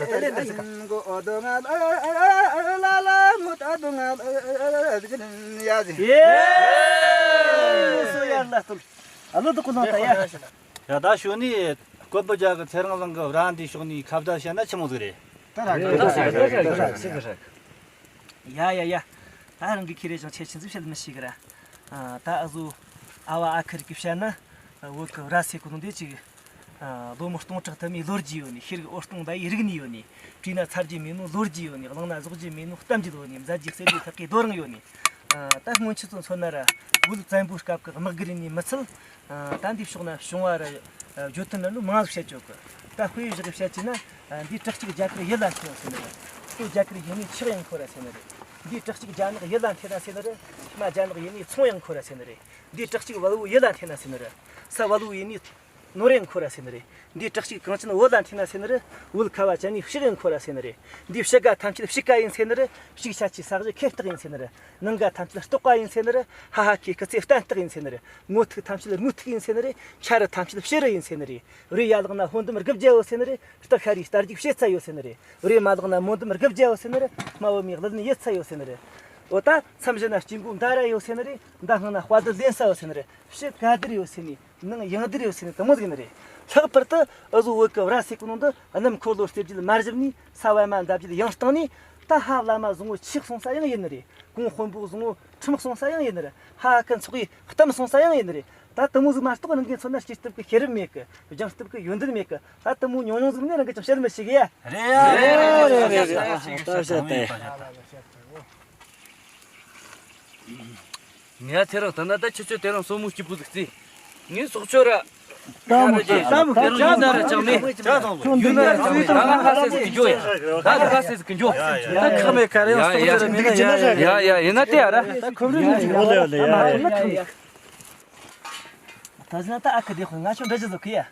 ལ་ད་ལེན་ད་སི་ཀ། ཡེ། སོ་ཡར་ལ་སྟོད། ཨ་ལོ་དུ་ཀུ་ནང་ད་ཡ། ཡ་ད་ཞོ་ནི་ཀོད་པ་རྒྱ་གི་ཚེ་རིང་ལང་གི་ར་འདི་ཤོག་ནི་ཁ་བརྡ་བྱས་ན་ཆི་མོ་ཟིག་རེད། ད་ར་གི་ད་སི་ཀ་ར་གི་ད་སི་ཀ་ར་གི། ཡ་ཡ་ཡ། ད་རང་གི་ཁྱེད་རེ་ཞང་ཆེ་ཆེན་ཟིག་བཤད་མི་ཤེས་གི་ར། ཨ། ད་ཨ་ཟོ་ཨ་བ་ཨ་ཁུ་རིགས་གི་བཤད་ན། བོད་གི་ར་སེ་ཀོ་ནང་དེ་ཅིག་ཨ། ལོ་མོ་སྟོང་ཕྲག་དུ་མའི་ལོ་རྒྱུས་ཡོད་ནི། ཤེལ་གི་འོད་སྟོང་འདའ་ཡི་རིག་གནས་ཡོད་ནི། བྲིས་ན་ཚར་རྒྱུ་མེད་ནོ་ལོ་རྒྱུས་ཡོད་ནི། བླངས་ན་རྫོགས་རྒྱུ་མེད་ནོ་གཏམ་རྒྱུད་ཡོད་ནི། མཛད་རྗེས་གསེར་གྱི་ཐག་གི་རྡོ་རིང་ཡོད་ནི། ཨ། ད་སྔོན་ཆད་ཚོ་མཚོན་ན་ར། བོད་བཙན་པོའི་སྐབས་གི་དམག་སྒར་ནས་མི་ཚད། ཨ། ད་འདི་ཕྱོགས་ན་བྱུང་བ་ར། ཨ། བརྗོད་དོན་ར་ལོ་མང་ཟིག་བཤད་ཆོག་གི། ད་དཔེ་བཞག་གི་བཤད་ཀྱི་ན། ཨ། འདི་བྲག་གཅིག་རྒྱ་གར་ཡུལ་ལ་འཐེན་ཟེར་ནི་རེད། ལྟོ་རྒྱ་གར་ཡུལ་ནས་ཆག་ཡང་ཁོ་ར་ཟེར་ནི་རེད། འདི་བྲག་གཅིག་རྒྱ་ནག་ཡུལ་ལ་འཐེན་ན་ཟེར་ནི་རེད། ཤི་མ་རྒྱ་ནག་ཡུལ་ནས་ཚོང་ཡང་ཁོ་ར་ཟེར་ནི་རེད། འདི་བྲག་གཅིག་བལ་བོ་ཡུལ་ལ་འཐེན་ན་ཟེར་ནི་རེད། ས་བལ་བོ་ཡུལ་ནས་ནོར་ཡང་ཁོ་ར་ཟེར་ནི་རེད། འདི་བྲག་གཅིག་གངས་ཅན་བོད་ལ་འཐེན་ན་ཟེར་ནི་རེད། བོད་ཁ་བ་ཅན་ནས་ཕྱུག་ཡང་ཁོ་ར་ཟེར་ནི་རེད། འདི་ཕྱི་ཁ་ཐམས་ཅད་ཕྱུག་ཁ་ཡིན་ཟེར་ནི་རེད། ཕྱུག་ཆ་ཆེ་ས་གཞི་ཁེ་སྟག་ཡིན་ཟེར་ནི་རེད། ནང་ཁ་ཐམས་ཅད་ལྟོགས་པ་ཡིན་ཟེར་ནི་རེད། ཧ་ཧ་ཁེ་ཁི་ཚེ་བརྟན་སྟེགས་ཡིན་ཟེར་ནི་རེད། ངོ་ཐུག་ཐམས་ཅད་རྨུག་ཐུག་ཡིན་ཟེར་ནི་རེད། ཆ་རུ་ཐམས་ཅད་བྱི་རུ་ཡིན་ཟེར་ནི་རེད། རེ་ཡ་ལག་ན་ཧོན་དུམ་དགུ་བརྒྱ་ཡོད་ཟེར་ནི་རེད། སྟག་ཤ་རའི་རྟ་རྒྱུག་བྱེད་ཚ་ཡོད་ཟེར་ནི་རེད། རེ་མ་ལག་ན་མོ་དུམ་དགུ་བརྒྱ་ཡོད་ཟེར་ནི་རེད། སྨྲ་བོ་མའི་གླུ་ལེན་ཡོད་ཚ་ཡོད་ཟེར་ནི་རེད། འོ་ད་མཚམས་བཞི་ན་སྐྱེ་དགུ་མདའ་ར་ཡོད་ཟེར་ནི་རེད། མདའ་སྔོན་ན་དཔའ་རྡུལ་ལེན་ས་ཡོད་ཟེར་ནི་རེད། ཕྱི་ཀ་རྡུལ་ཡོད་ཟེར་ནི། ནང་ཡང་རྡུལ་ཡོད་ཟེར་ནི་དེ་མོ་ཟིག་ནི་རེད། ལྷག་པར་དུ་ཨ་ཟོ་བོད་ཀྱི་ར་སེ་ཀོ་ནང་དུ་གནམ་འཁོར་ལོ་རྩེ་རྒྱུད་མ་བཞི་ནས་ས་བ་མ་འདབ་རྒྱུད་ཡང་སྟེང་ནས། ད་ཧ་བླ་མ་བཟང་བོ་ཆོས་གསུང་ས་ཡང་ཡིན་ནི་རེད། གོང་དཔོན་པོ་བཟང་བོ་ཁྲིམས་གསུང་ས་ཡང་ཡིན་ནི་རེད། ཧ་ཀི་ཚོགས་ཀྱི་གཏམ་གསུང་ས་ཡང་ཡིན་ནི་རེད། ད་དེ་མོ་ཟིག་མ་གཏོགས་རང་གིས་མཚོན་ན་སྐྱེ་སྟོབས་ཀྱི་ཤེས་རབ་མེད་གི། སྦྱང་སྟོབས་ཀྱི་ཡོན་ཏན་མེད་གི། ད་དེ་མོ་ཉུང་ཉུང་ཟིག་ནས་རང་གིས་ཀྱང་བཤད་མི་ཤེས་གི་ཡ། རེད་རེད་རེད་རེད་རེད། ད་བཤད་དེ། ངས་ཚེ་རིང་ད་ན་ད་ཁྱེད་ཚོས་དེ་རིང་སོར་མོ་སྐྱིད་པོ་ཟིག་རྩེ། ངས་སྲོག་ཆགས་ར། ད་མོ་ད་མོ་ད་ད་ཡུལ་ན་ར་ཅང་མེད། ཡུལ་ན་ར་ཅང་མེད། ད་ང་ཁ་ཟས་ཟིག་གི་འགྱོ་ཡ། ད་ང་ཁ་ཟས་ཟིག་གི་འགྱོ། ད་ཁ་མེད་ཁ་རེ་ཡང་སྲོག་ཆགས་ར་མེད་ན་ཡ་ཡ། ཡ་ཡ་ཡིན་ན་དེ་ཡ་ར། ད་ཁོམ་རེ་ནས་ཅིག་ཨོ་ལེ་ཨོ་ལེ་ཡ་ཡ། ད་ཟིན་ན་ད་ཨ་ཁུ་དེ་ཁོ་ང་ཆོ་འདྲ་ཅི་ཟོ་གི་ཡ།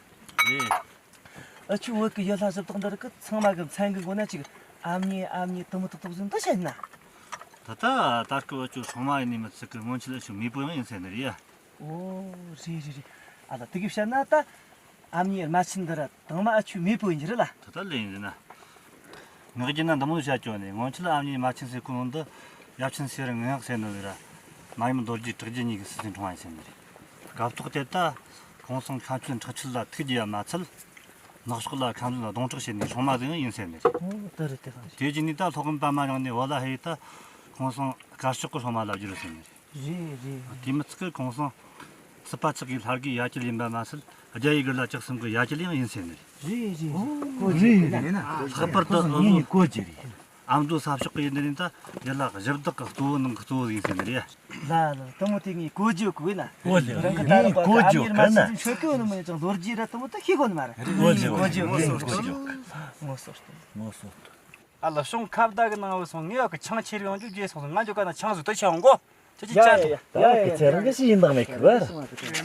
ཨ་ཆུ་བོད་ཀྱི་ཡུལ་ལྷ་གཞི་བདག་འདི་རིགས་ཀྱི་ཚང་མ་གི་མཚན་གི་མགོ་ན་ཅིག་ཨ་མྱེས་ཨ་མྱེས་དུ་མོ་ཏོག་ཏོག་ཟིན་འདི་བཤད་ན། ད་ལྟ་ད་སྐབས་ཨ་ཆུ་སྲུང་མ་ཡིན་ནི་མི་ཚད་ཀི་སྔོན་ཆད་ཨ་ཆུ་མེས་པོ་ཡང་ཡིན་ཟེར་ནི་རེད་ཡ། ཨོ། རེད་རེད་རེད། ཨ་ད་དེ་གི་བཤད་ན་ད། ཨ་མྱེས་རྨ་ཆེན་འདི་ར་དང་མ་ཨ་ཆུ་མེས་པོ་ཡིན་གྱི་རེད་ལ། ད་ལྟ་ལས་ཡིན་ཟེར་ན། ངག་རྒྱུན་ན་འདི་མོ་བཤད་ཀྱོ་ནས་སྔོན་ཆད་ཨ་མྱེས་རྨ་ཆེན་ཟེར་ཁོ་ནོ་འདི་ཡབ་ཆེན་སེ་ར་ངག་ཟེར་ནི་ར། མ་ཡུམ་རྡོ་རྗེ་གྲགས་རྒྱན་གཉིས་ཀྱི་སྲིད་ཚན་འཁྲུངས་པ་ཡིན་ཟེར་ནི་རེད། སྐབས་ཐོག་དེ་ད་ཁོང་སང་ཁ་མཆུ་ཁྲག་མཆུ་ལ་ཐུག་རྒྱུ་ཡ་མ་ཚད། ནག་ཕྱོགས་ལ་ཁ་མཆུ་ལ་སྡོང་གྲོགས་བྱེད་ནས་སྲུང་མ་ཟིག་ཡང་ཡིན་ཟེར་ནི་རེད། ཨོ་ད་རེད་དེ་གང་ཞིག་དེ་རྗེས་ནས་ད་ལྷོ་དབུན་པད་མ་རིང་ནས་བོད་ལ་ཧེ་ད་ཁོང་སང་དཀར་ཕྱོགས་ཀྱི་སྲུང་མ་ལ་བསྒྱུར་ཟེར་ནི་རེད། རེད་རེད། དེ་མི་ཚད་ཀི་ཁོང་སང་སྲིད་པ་ཆགས་ཀྱི་ལྷ་གི་ཡ་གྱལ་ཡིན་པ་མ་ཟད་རྒྱ་ཡི་གུར་ལ་ལྕགས་ཟམ་གི་ཡ་གྱལ་ཡང་ཡིན་ཟེར་ནི་རེད། རེད་རེད་རེད། གོ་རྒྱུ་རེད་རེད། ལྷག་པར་དུ་ངས་གོ་རྒྱུ་རེད། ཨ་མདོ་ས་ཕྱོགས་ཀྱི་ཡུལ་འདི་ནི་ད་ཡུལ་ལ་གཞི་བདག་གི་གཙོ་བོ་ནང་གི་གཙོ་བོ་ཡིན་ཟེར་ནི་རེད། ལ་ལ་དེ་མོ་དེ་ངས་གོ་རྒྱུ་གོ་ན། གོ་རྒྱུ་རང་གི་ད་རང་གོ་རྒྱུ་གོ་ན། ཆོས་གོ་ནི་མི་ཅང་ལོ་རྒྱུས་ར་དེ་མོ་ད་ཤེས་གོ་ནི་མ་རེད། གོ་རྒྱུ་གོ་རྒྱུ་ངོ་སོ་ངོ་སོ་ངོ་སོ་ངོ་སོ། ཨ་ལ་ཤོང་ཁ་བརྡ་གི་ནང་བུད་སོང་། ངས་ཡག་གི་ཆང་ཁྱེར་ཡོང་རྒྱུ་བརྗེད་སོང་། ང་འཇོག་ག་ན་ཆང་ཟིག་ཏུ་ཆ་འོང་གོ། ཅི་ཅི་ཡ་ཡ་ཡ་ཡ་ཡ། ད་ཁྱེད་རང་གི་ཤི་ཡིན་དང་མེད་གི་བ། ད་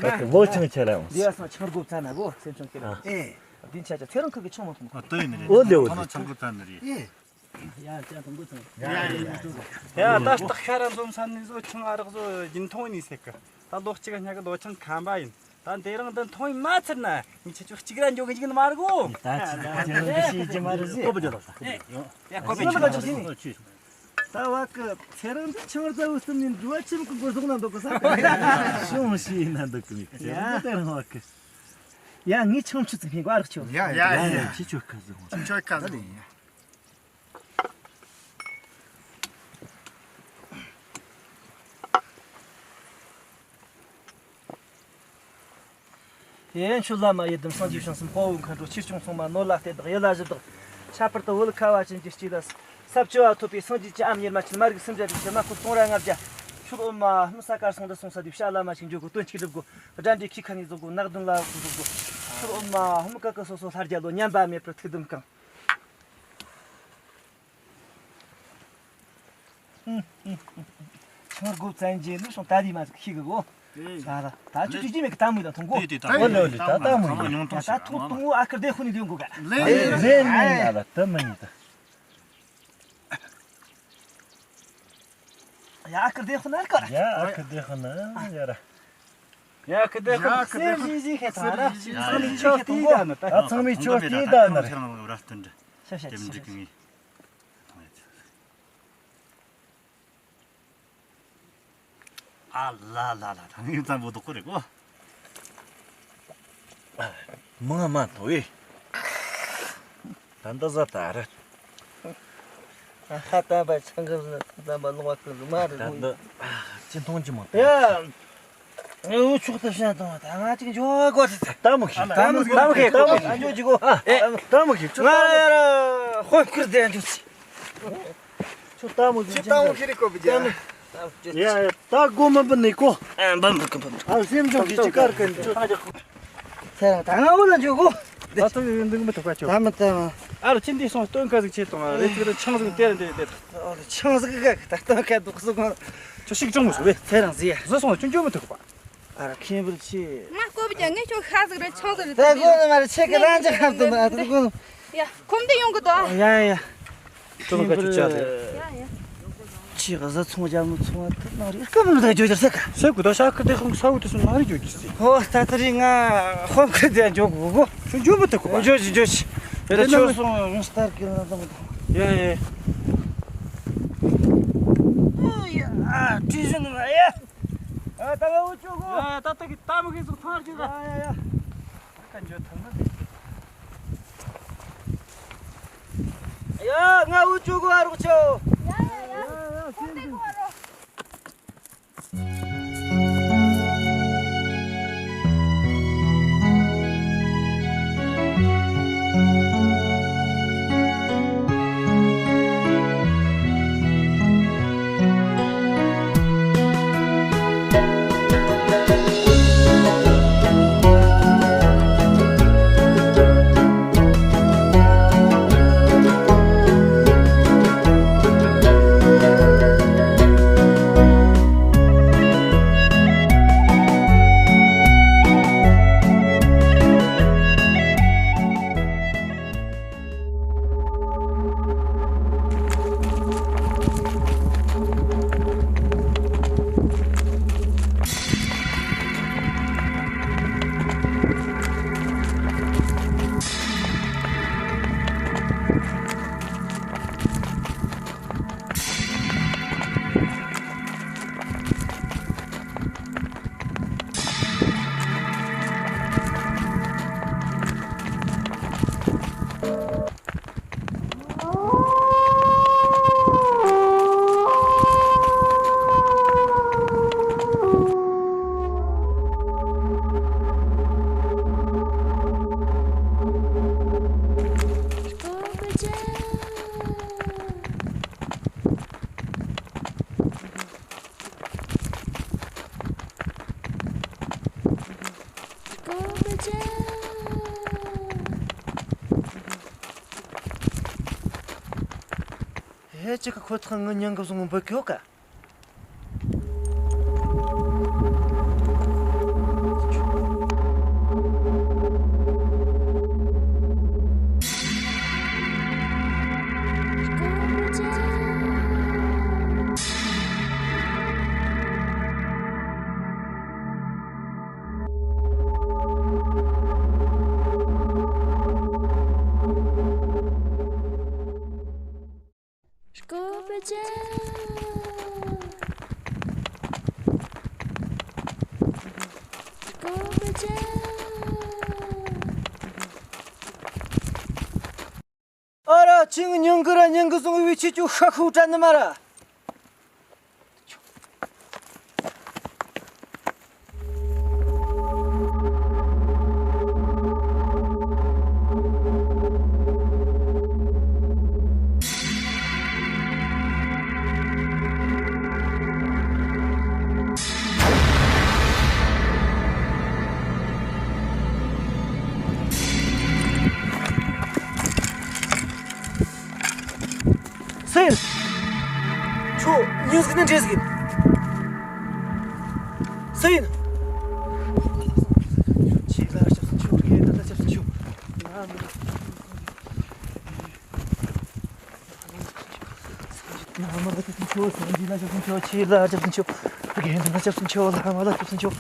ཁྱེད་ལོ་ཆང་ཁྱེར་ཡོང་། འདི་ཡ་སང་ཆང་སྒོ་བཙལ་ན་གོ་སེམས་ཆུང་ཁྱེར། ཨ། ཨེ། འདི་ཆ་ཆ་ཚེ་རིང་ཁུར་གི་ཆང་མ་འཐུང་གོ། ཨ་ད་ཡིན་ནི་རེད། ཨོ་ལེ་ཨོ་ལེ། ད་ཆང་སྒོ་བཙལ་ནི་རེད། ཨེ། ཡ་ཅག་དང་གོ་ཚང་། ཡ་ཡ་ཡ། ད་སྟག་ཤ་ར་འཛོམས་ས་ནས་བཟོ་ཆང་ཨ་རག་བཟོ་རྒྱུན་མཐོང་ནི་ཟེར་གི། ད་ལོ་གཅིག་ག་ཉག་གི་ལོ་ཆང་ཁམ་པ་ཡིན། ད་འདི་རིང་འདི་མཐོང་ཡིན་མ་ཚར་ན་ངས་ཁྱེད་ཚོ་གཅིག་ར་འཇོག་གི་འཇུག་ནི་མ་རེད་གོ། ད་ཅི་ད་ཅི་ར་ཤེས་ཀྱི་མ་རེད་ཟེར། ཡ་ཡ། ཡ་ཁོ་པའི་ཆུ་ཆུ་ཆུ། ད་བ་ཀི་ཚེ་རིང་འདི་ཆང་རྩ་བུ་གསུམ་ནས་འགྲོ་བ་ཆེན་པོ་གི་སྒོ་ཟོག་ན་འདུག་གི་ས། ཤོང་ཤི་ཡིན་ན་འདུག་གི་མིག་ཚེ་རིང་འདི་ད་རང་བ་ཀི། ཡ་ངས་ཆང་ཆུ་ཚིག་ཕིང་གོ་ཨ་རག་ཆོ། ཡ་ཡ་ཡ། ཁྱི་ཆོ་ཁ་ཟིག་ཁྱི་ཆོ་ཁ་ཟིག་ཡིན། ཡེ་ཆོས་བླ་མ་ཡི་དམ་སངས་རྒྱས་བྱང་སེམས་དཔའ་བོ་མཁའ་འགྲོ་ཆོས་སྐྱོང་སྲུང་མ་ནོར་ལྷ་གཏེར་བདག་ཡུལ་ལྷ་གཞི་བདག་ཁྱད་པར་དུ་བོད་ཁ་བ་ཅན་གྱི་སྤྱི་ལ་ས་བཅུ་པ་ཐོབ་པའི་སངས་རྒྱས་ཀྱི་ཨ་མྱེས་རྨ་ཆེན་མ་རིག་སུམ་བརྒྱ་བཞི་བཅུ་མ་སྐོར་སྟོང་ར་ལྔ་བརྒྱ། ཕྱོགས་ཨོ་མ་ཧུམ་ས་དཀར་སོང་འདི་སོང་ས་དེ་བྱ་བླ་མ་ཞིག་འཇོག་གོ། དོན་གཅིག་སྒྲུབ་གོ། དགྲ་འདྲེ་ཁྱི་ཁ་ནས་ཟོག་གོ། ནག་གདོན་ལ་གོ་ཟོག་གོ། ཕྱོགས་ཨོ་མ་ཧུམ་ཀ་ཀི་སོ་སོ་ལྷ་རྒྱལ་ལོ་ཉམས་པ་མེད་པར་ཐུགས་དམ་བསྐང་། ཆང་སྒོ་བཙལ་རྗེས་ལུས་སོང་ད་དེ་མ་ཟིག་ཤི་གི་གོ། ད་ལ་ད་ཆུ་ཆུ་ཅི་མེད་གི་ད་མོ་ཡིན་ད་ཐོང་གོ། ཨོ་ལེ་ཨོ་ལེ། ད་ད་མོ་ཡིན། ད་ཐོང་ཐོང་ཨ་ཁུ་བདེ་ཁོ་ནི་ལེན་གོ་ག། ལེན་ལེན་ལེན་ལ་ད་མོ་ཡིན་ད། ཡ་ཨ་ཁུ་བདེ་ཁོ་ན་ལ་གོ་ར། ཡ་ཨ་ཁུ་བདེ་ཁོ་ན་ཡ་ར། ཡ་ཁུ་བདེ་ཁོ་ན་སེམས་ཞིག་ཞིག་ཁེ་ཐང་ར། ཚང་མི་ཆོག་ཏི་ད་ནི་ད། ཚང་མི་ཆོག་ཏི་ད་ནི་ར། ཤ་ཤ་ཤ་ཤ། ཨ་ལ་ལ་ལ་ལ་ངའི་བཙན་པོ་དོག་པོ་རེད་གོ། མང་མ་ཐོ་ཨེ། ད་འདི་ཟ་ད་རེད། ཧ་ད་པ་ཆང་གི་ལ་ད་པ་ལོང་བ་ཀུན་མ་རེད་ད་མོ། འདི་ཅི་མཐོང་ཅི་མ་ཡ། འུ་ཆོག་ཏུ་བཤད་དང་ད་ང་ཅིག་འཇོག་དགོས་ཏེ། ད་མོ་ཤི། ད་མོ་ཤི། ད་མོ་ཤི། ད་མོ་ཤི། འཇོག་ཅིག་གོ། ཨེ། ད་མོ་ཤི། ང་ཡ་ར་ཧོབ་ཁུར་དེ་འཇོག་ཅིག་ཁྱོད་ལྟ་མོ་ཟིན། ཁྱོད་ལྟ་མོ་ཁྱེར་རེ་བཀོད་པ་རྒྱ། ཡ་ཡ། ད་སྒོ་མི་འབུད་ནས་གོ། ཨ་འབུད་འབུད་གི་འབུད་འབུད། ཨ་སེམས་ཆུང་གི་ཅི་དཀར་གི་ཁྱོད་ད་རྒྱག་ཁོ། ཚེ་རིང་ད་ང་བོ་ལ་འཇུག་གོ། ད་ཚོ་ཡོད་འདུག་མི་ཐུབ་པ་ཁྱོད། ད་མི་ད་མ། ཨ་རུ་ཁྱིམ་འདི་སོང་སྟོན་ཁ་ཟིག་ཆེད་གཏོང་ཨ་རེ་ཚིག་རེ་ཆང་ཟིག་དེ་རེ་འདི་དེ། ཨོ་ལེ་ཆང་ཟིག་གི་ད་སྟོན་ཁ་འདུག་སུ་གོ། ཁྱོད་ཤིག་ཅུང་མི་སུ་བས། ཚེ་རིང་ཟིག་ཡ། བཟོ་སོང་ཁྱོད་འཇུག་མི་ཐུབ་པ། ཨ་ར་ཁྱིམ་པར་ཆེ། ང་ཀོ་བི་ཀྱང་ངས་ཁྱོད་ཤ་ཟིག་རེ་ཆང་ཟིག་རེ་ད་གོ་ནི་མ་རེད། ཆེ་གི་རང་ཅག་ཁམ་དུ་ན་ད་གོ་ནི། ཡ་ཁོམ་དུ་ཡོང་གི་དོ། ཡ་ཡ་ཡ། ཅོ་ལ་ཀ་ཅོ་ཅ་རེད། ཡ་ཡ། ཆེ་གི་བཟའ་ཚོང་རྒྱ་མོ་ཚོང་བ་ཐུབ་ན་རེད་སྐུ་མི་ད་ཇོ་ཇར་སེ་ཀ། སེ་ཀུ་ད་ཤ་ཀི་དེ་ཁོང་ས་བུ་དེ་སུ་ན་རེ་ཇོ་ཇི་སེ། ཧོ་ད་ད་རེད་ང་ཧོམ་ཁི་དེ་ཇོ་གུ་གུ། ཁྱོད་ཇོ་མི་ཐུབ་གོ་བ། ཇོ་ཇི་ཇོ་ཇི། དེ་ད་ཁྱོད་སོང་ཡོང་སྟར་གི་ན་ད་མོ་ད། ཡ་ཡ། ཨོ་ཡ་ཨ་ཏི་ཟིན་ན་ཡ། ཨ་ད་ང་འུ་ཅོ་གོ། ཡ་ཡ་ད་ད་གི་ད་མོ་གི་ཟུག་ཐང་རྒྱུ་ག། ཡ་ཡ་ཡ། ད་འཇོ་ཐང་ན། ཡ་ང་འུ་ཅོ་གོ་ཨ་རོགས་ཆོ། ཡ་ཡ་ཡ། ཁོང་དེ་གོ་ཨ་རོགས། ཕལ་ཆེར་ཁོ་ཐག་ངའི་མྱིང་གི་བཟུང་འབུད་གི་ཡོད་ཀ། སྐུ་བཅར། སྐུ་བཅར། ཨ་ར་ཅིང་ཉིང་གི་ར་ཉིང་གི་སོང་བའི་ཆེ་ཆུ་ཤ་ཤུ་དྲན་ནི་མ་ར། སུ་ཡིན། ཁྱོད་མྱི་ཟིག་ནི་འདྲེ་ཟིག་ཡིན། སུ་ཡིན། ཆེས་ལ་ཆབ་སུ་ཆུ་རེད། ད་ལྟ་ཆབ་སུ་ཆུ། ལ་མ་ལ་ཆབ་སུ་ཆུ། སངས་རྒྱས་ལ་ཆབ་སུ་ཆུ། ཆེས་ལ་ཆབ་སུ་ཆུ། དགེ་འདུན་ལ་ཆབ་སུ་ཆུ། ལ་མ་ལ་ཆབ་སུ་ཆུ།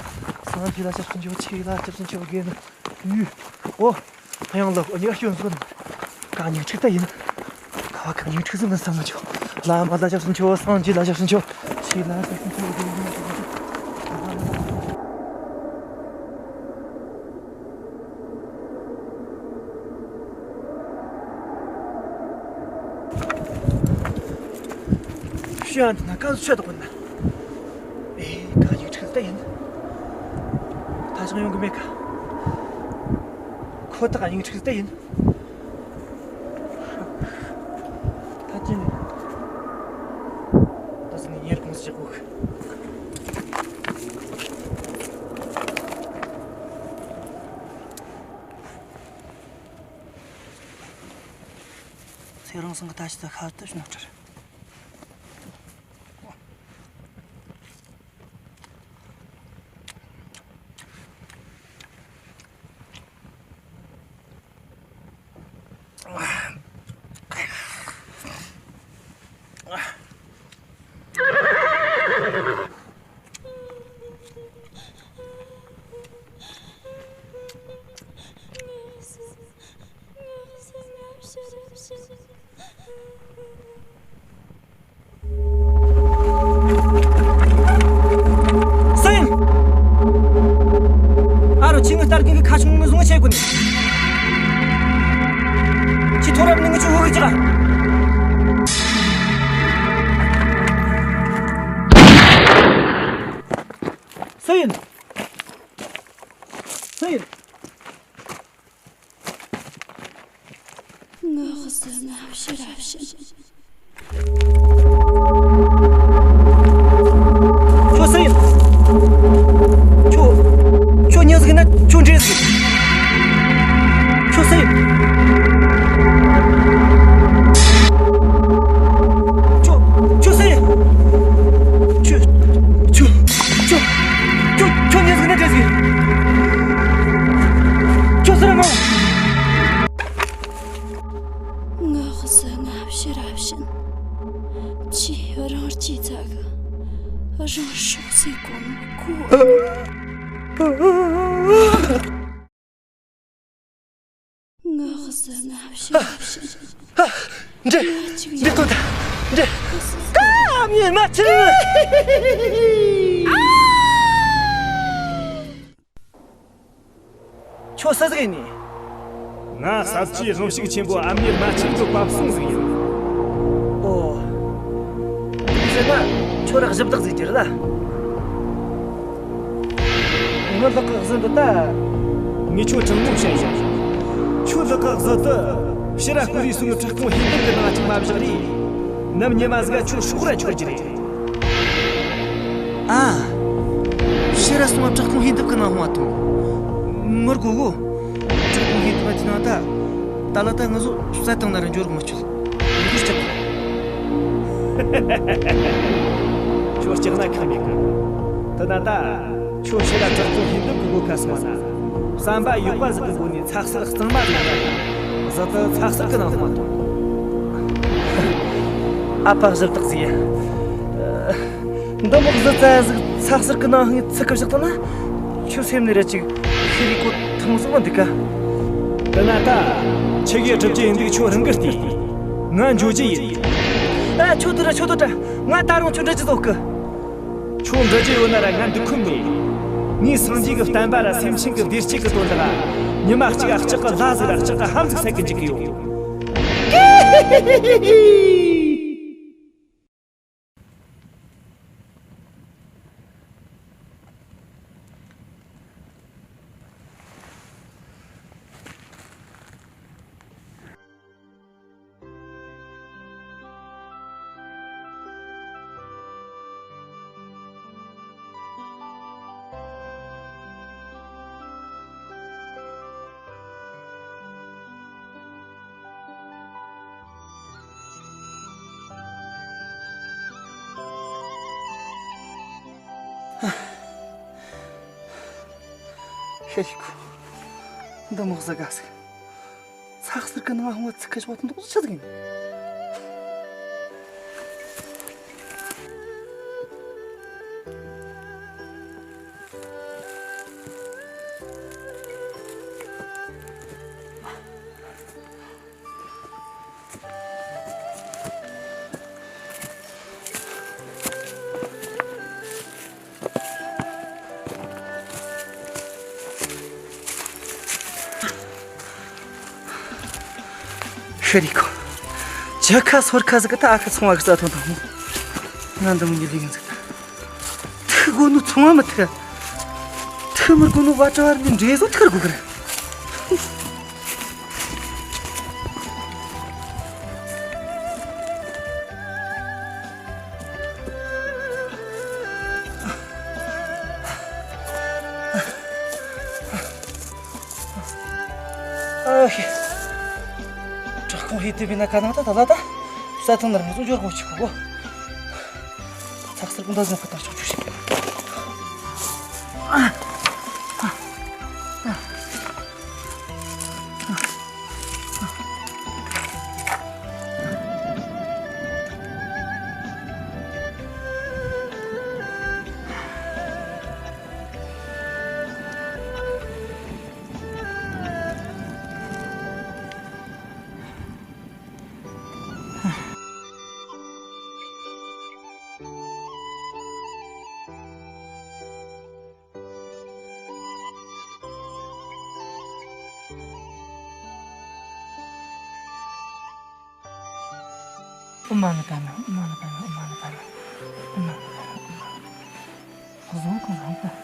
སངས་རྒྱས་ལ་ཆབ་སུ་ཆུ། ཆེས་ལ་ཆབ་སུ་ཆུ། དགེ་འདུན། ཡུ། ཨོ། ཡང་ལ་ཨོ་ཉི་ཤོན་སོང་། གང་ཉིད་ཁྲིག་ད་ཡིན། ཁ་བ་གང་ཉིད་ཁྲིག་སོང་ན་བསམ་མ་ཆོག་ལ་མ་ལ་ཆབ་སུ་ཆོག་སངས་རྒྱས་ལ་ཆབ་སུ་ཆོག་ཆེས་ལ་ཆབ་སུ་ཆོག་ཤོན་ན་གང་ཆོད་དགོས་ན། ཨེ། གང་ཉིད་ཁྲིག་ད་ཡིན། ད་ཅང་ཡོང་གི་མེད་ཀ། ཁོ་ཐག་ཉིང་ཁྲིག་ལྟ་ཡིན། ད་ཅི་ནས། ད་ཟིན་ནས་ཉེར་ཁོངས་སུ་བཞག་གོ། ཚེ་རིང་ཚང་གི་ད་ཅི་ད་ཤ་སྟག་ཞིག་ནོར་འཁྲབ། སུ་ཡིན། ཨ་རོ། ཁྱོས་ངའི་སྟར་གིན་གི་ཁ་ཆུང་ངུ་བཟུང་བྱེད་དགོས་ནི། ཁྱོས་ཐོ་རབ་ནི་ངུ་ཆུ་འུ་གི་ཅི་ག། སུ་ཡིན། སུ་ཡིན། ངག་གཟུགས་ལྔ་བཞི་རབ་བཞིན། ཁྱོད་སུ་ཡིན། ཁྱོད། ཁྱོད་མྱི་ཟིག་ན་ཁྱོད་འདྲེ་ཟིག། ཁྱོད་སུ་ཡིན། ཁྱོད། ཁྱོད་སུ་ཡིན། ཁྱོད། ཁྱོད། ཁྱོད། ཁྱོད། ཁྱོད་མྱི་ཟིག་ན་འདྲེ་ཟིག། ཁྱོད་སུ་ར་མ། ངག་གཟུགས་ལྔ་བཞི་རབ་བཞིན། ཆེས་རང་རྒྱལ་ཚ་གི་རང་སྲོག་ཟེར་གོ་ནོ་ཁོ། ངག་གཟུགས་ལྔ་བཞི་རབ་བཞིན། འདྲེ། ང་གཅིག་འདྲེ་ཡིན། ཐོན་ཐལ། འདྲེ། ཀ་མྱི་མ་ཆི། ཁྱོད་སུ་ཟིག་ཡིན་ནི། ང་ཟབ་ཆོས་དབང་ཕྱུག་ཆེན་པོ་ཨ་མྱེས་རྨ་ཆུ་གི་པ་སངས་ཟིག་ཡིན། ཨོ། དེ་ཟེར་ན་ཁྱོད་ར་གཞི་བདག་ཟིག་གྱུར་ལ། ངའི་ལག་གི་གཟི་འདི་ད། ངས་ཁྱོད་དྲང་མོ་བཤད་ཡིན། ཁྱོད་ལག་གི་གཟི་འདི་ཕྱི་ར་སྐུ་རིའི་སོ་ནི་བྲག་ཁུང་ཧིན་དུ་གི་ནང་གཅིག་མ་བཞག་རེད། ནམ་ཉི་མ་ཟིག་ཁྱོད་སྲོག་ར་འཆོར་གྱི་རེད། ཨ། ཕྱི་ར་སོང་བ་བྲག་ཁུང་ཧིན་དུ་གི་ནང་ཧོང་བ་ཐོང་། མི་དགོ་གོ། བྲག་ཁུང་ཧིན་དུ་བ་དེ་ནང་ད། ད་ལ་ད་ང་ཚོ་བསད་བཏང་ན་ར་འབྱོར་གི་མི་ཆོད། ཡིན་དུ་སྐྱབས། ཁྱོད་སྐྲག་ན་ཁག་མེད་གི། དེ་ན་ད། ཁྱོད་ཕྱི་ལ་དྲག་པོ་ཧིན་དུ་གི་སྒོ་ཁ་སོང་བ་ན། བསམ་པ་ཡོད་པ་ཟིག་གི་སྒོ་ནས་ཚགས་གསར་གཙང་མ་རེད་ན། གཟི་དེ་ཚགས་གསར་གི་ནང་སོང་བ་དང་། ཨ་ཕ་གཞི་བདག་ཟིག་ཡ། འདི་མོ་གཟི་རྩ་ཟིག་ཚགས་གསར་གི་ནང་ཧང་ཚིག་གི་བཞག་ཐུབ་ན། ཁྱོད་སེམས་ནས་རེ་ཅིག་ཤི་རི་ཀོ་ཐང་ཟིག་མ་འདུག་ག། དེ་ན་ད། ཁྱེད་ཀྱིས་སྒྲུབ་རྒྱུ་ཡིན་འདུག་ཁྱོད་རང་གི་ལྟོས། ང་འགྱོ་རྒྱུ་ཡིན། ཨ་ཁྱོད་དུ་ར་ཁྱོད་དུ་དྲ། ང་ད་རུང་ཁྱོད་འདྲ་ཅི་བཟོ་གི། ཁྱོད་འདྲ་ཅི་ཡོད་ན་ར་ང་འདུག་ཁུམ་མེད། ངའི་སངས་རྒྱས་ཀྱི་བསྟན་པ་ར་སེམས་ཅན་གྱི་བདེ་སྐྱིད་ཀྱི་དོན་དག་ཉི་མ་གཅིག་ཨ་གཅིག་གི་ལྷ་ཟིག་ར་གཅིག་གི་ཧམ་ཟིག་བསད་གི་འཇུག་གི་ཡོད། ཤེས་ཤིག་འདི་མོ་ཟ་ག་ཟིག་ཚགས་གསར་གི་ནང་ཧོང་བ་ཚིག་ཁ་ཤོག་དང་འདུག་ཆི་ཟིག་ཡིན། ཤི་རི་ཁོ། ཇ་ཁ་སོར་ཁ་ཟིག་གི་ད་ཨ་ཁ་ཚོང་བ་གི་རྩ་ཐོན་དང་མོ། ང་འདི་མོ་ཉིད་ལས་ཡིན་ཟིག་ད། ཐུག་དགོས་ནོ་ཚོང་བ་མི་ཐུག་ཐུག་མི་དགོས་ནོ་བ་གྲྭ་བར་ནས་འདྲེ་བཟོ་ཐུག་དགོས་གི་རེད། ཨ་ཧི། བྲག་ཁུང་ཧི་དུ་བི་ན་ཁ་ནང་ད་ད་ལ་ད། ས་ཐང་ནར་ང་ཚོ་འབྱོར་དགོས་ཆི་གོ་གོ། ཚགས་གསར་ཀུན་ད་བཟུང་ཁ་ཐག་ཆོད་ཆོད་ཤིག་ཨོཾ་མ་ཎི་པདྨེ། ཨོཾ་མ་ཎི་པདྨེ། ཨོཾ་མ་ཎི་པདྨེ། ཨོཾ་མ་ཎི་པདྨེ། ཨོཾ་མ་ཎི་པདྨེ། བཟང་གང་རང་པ།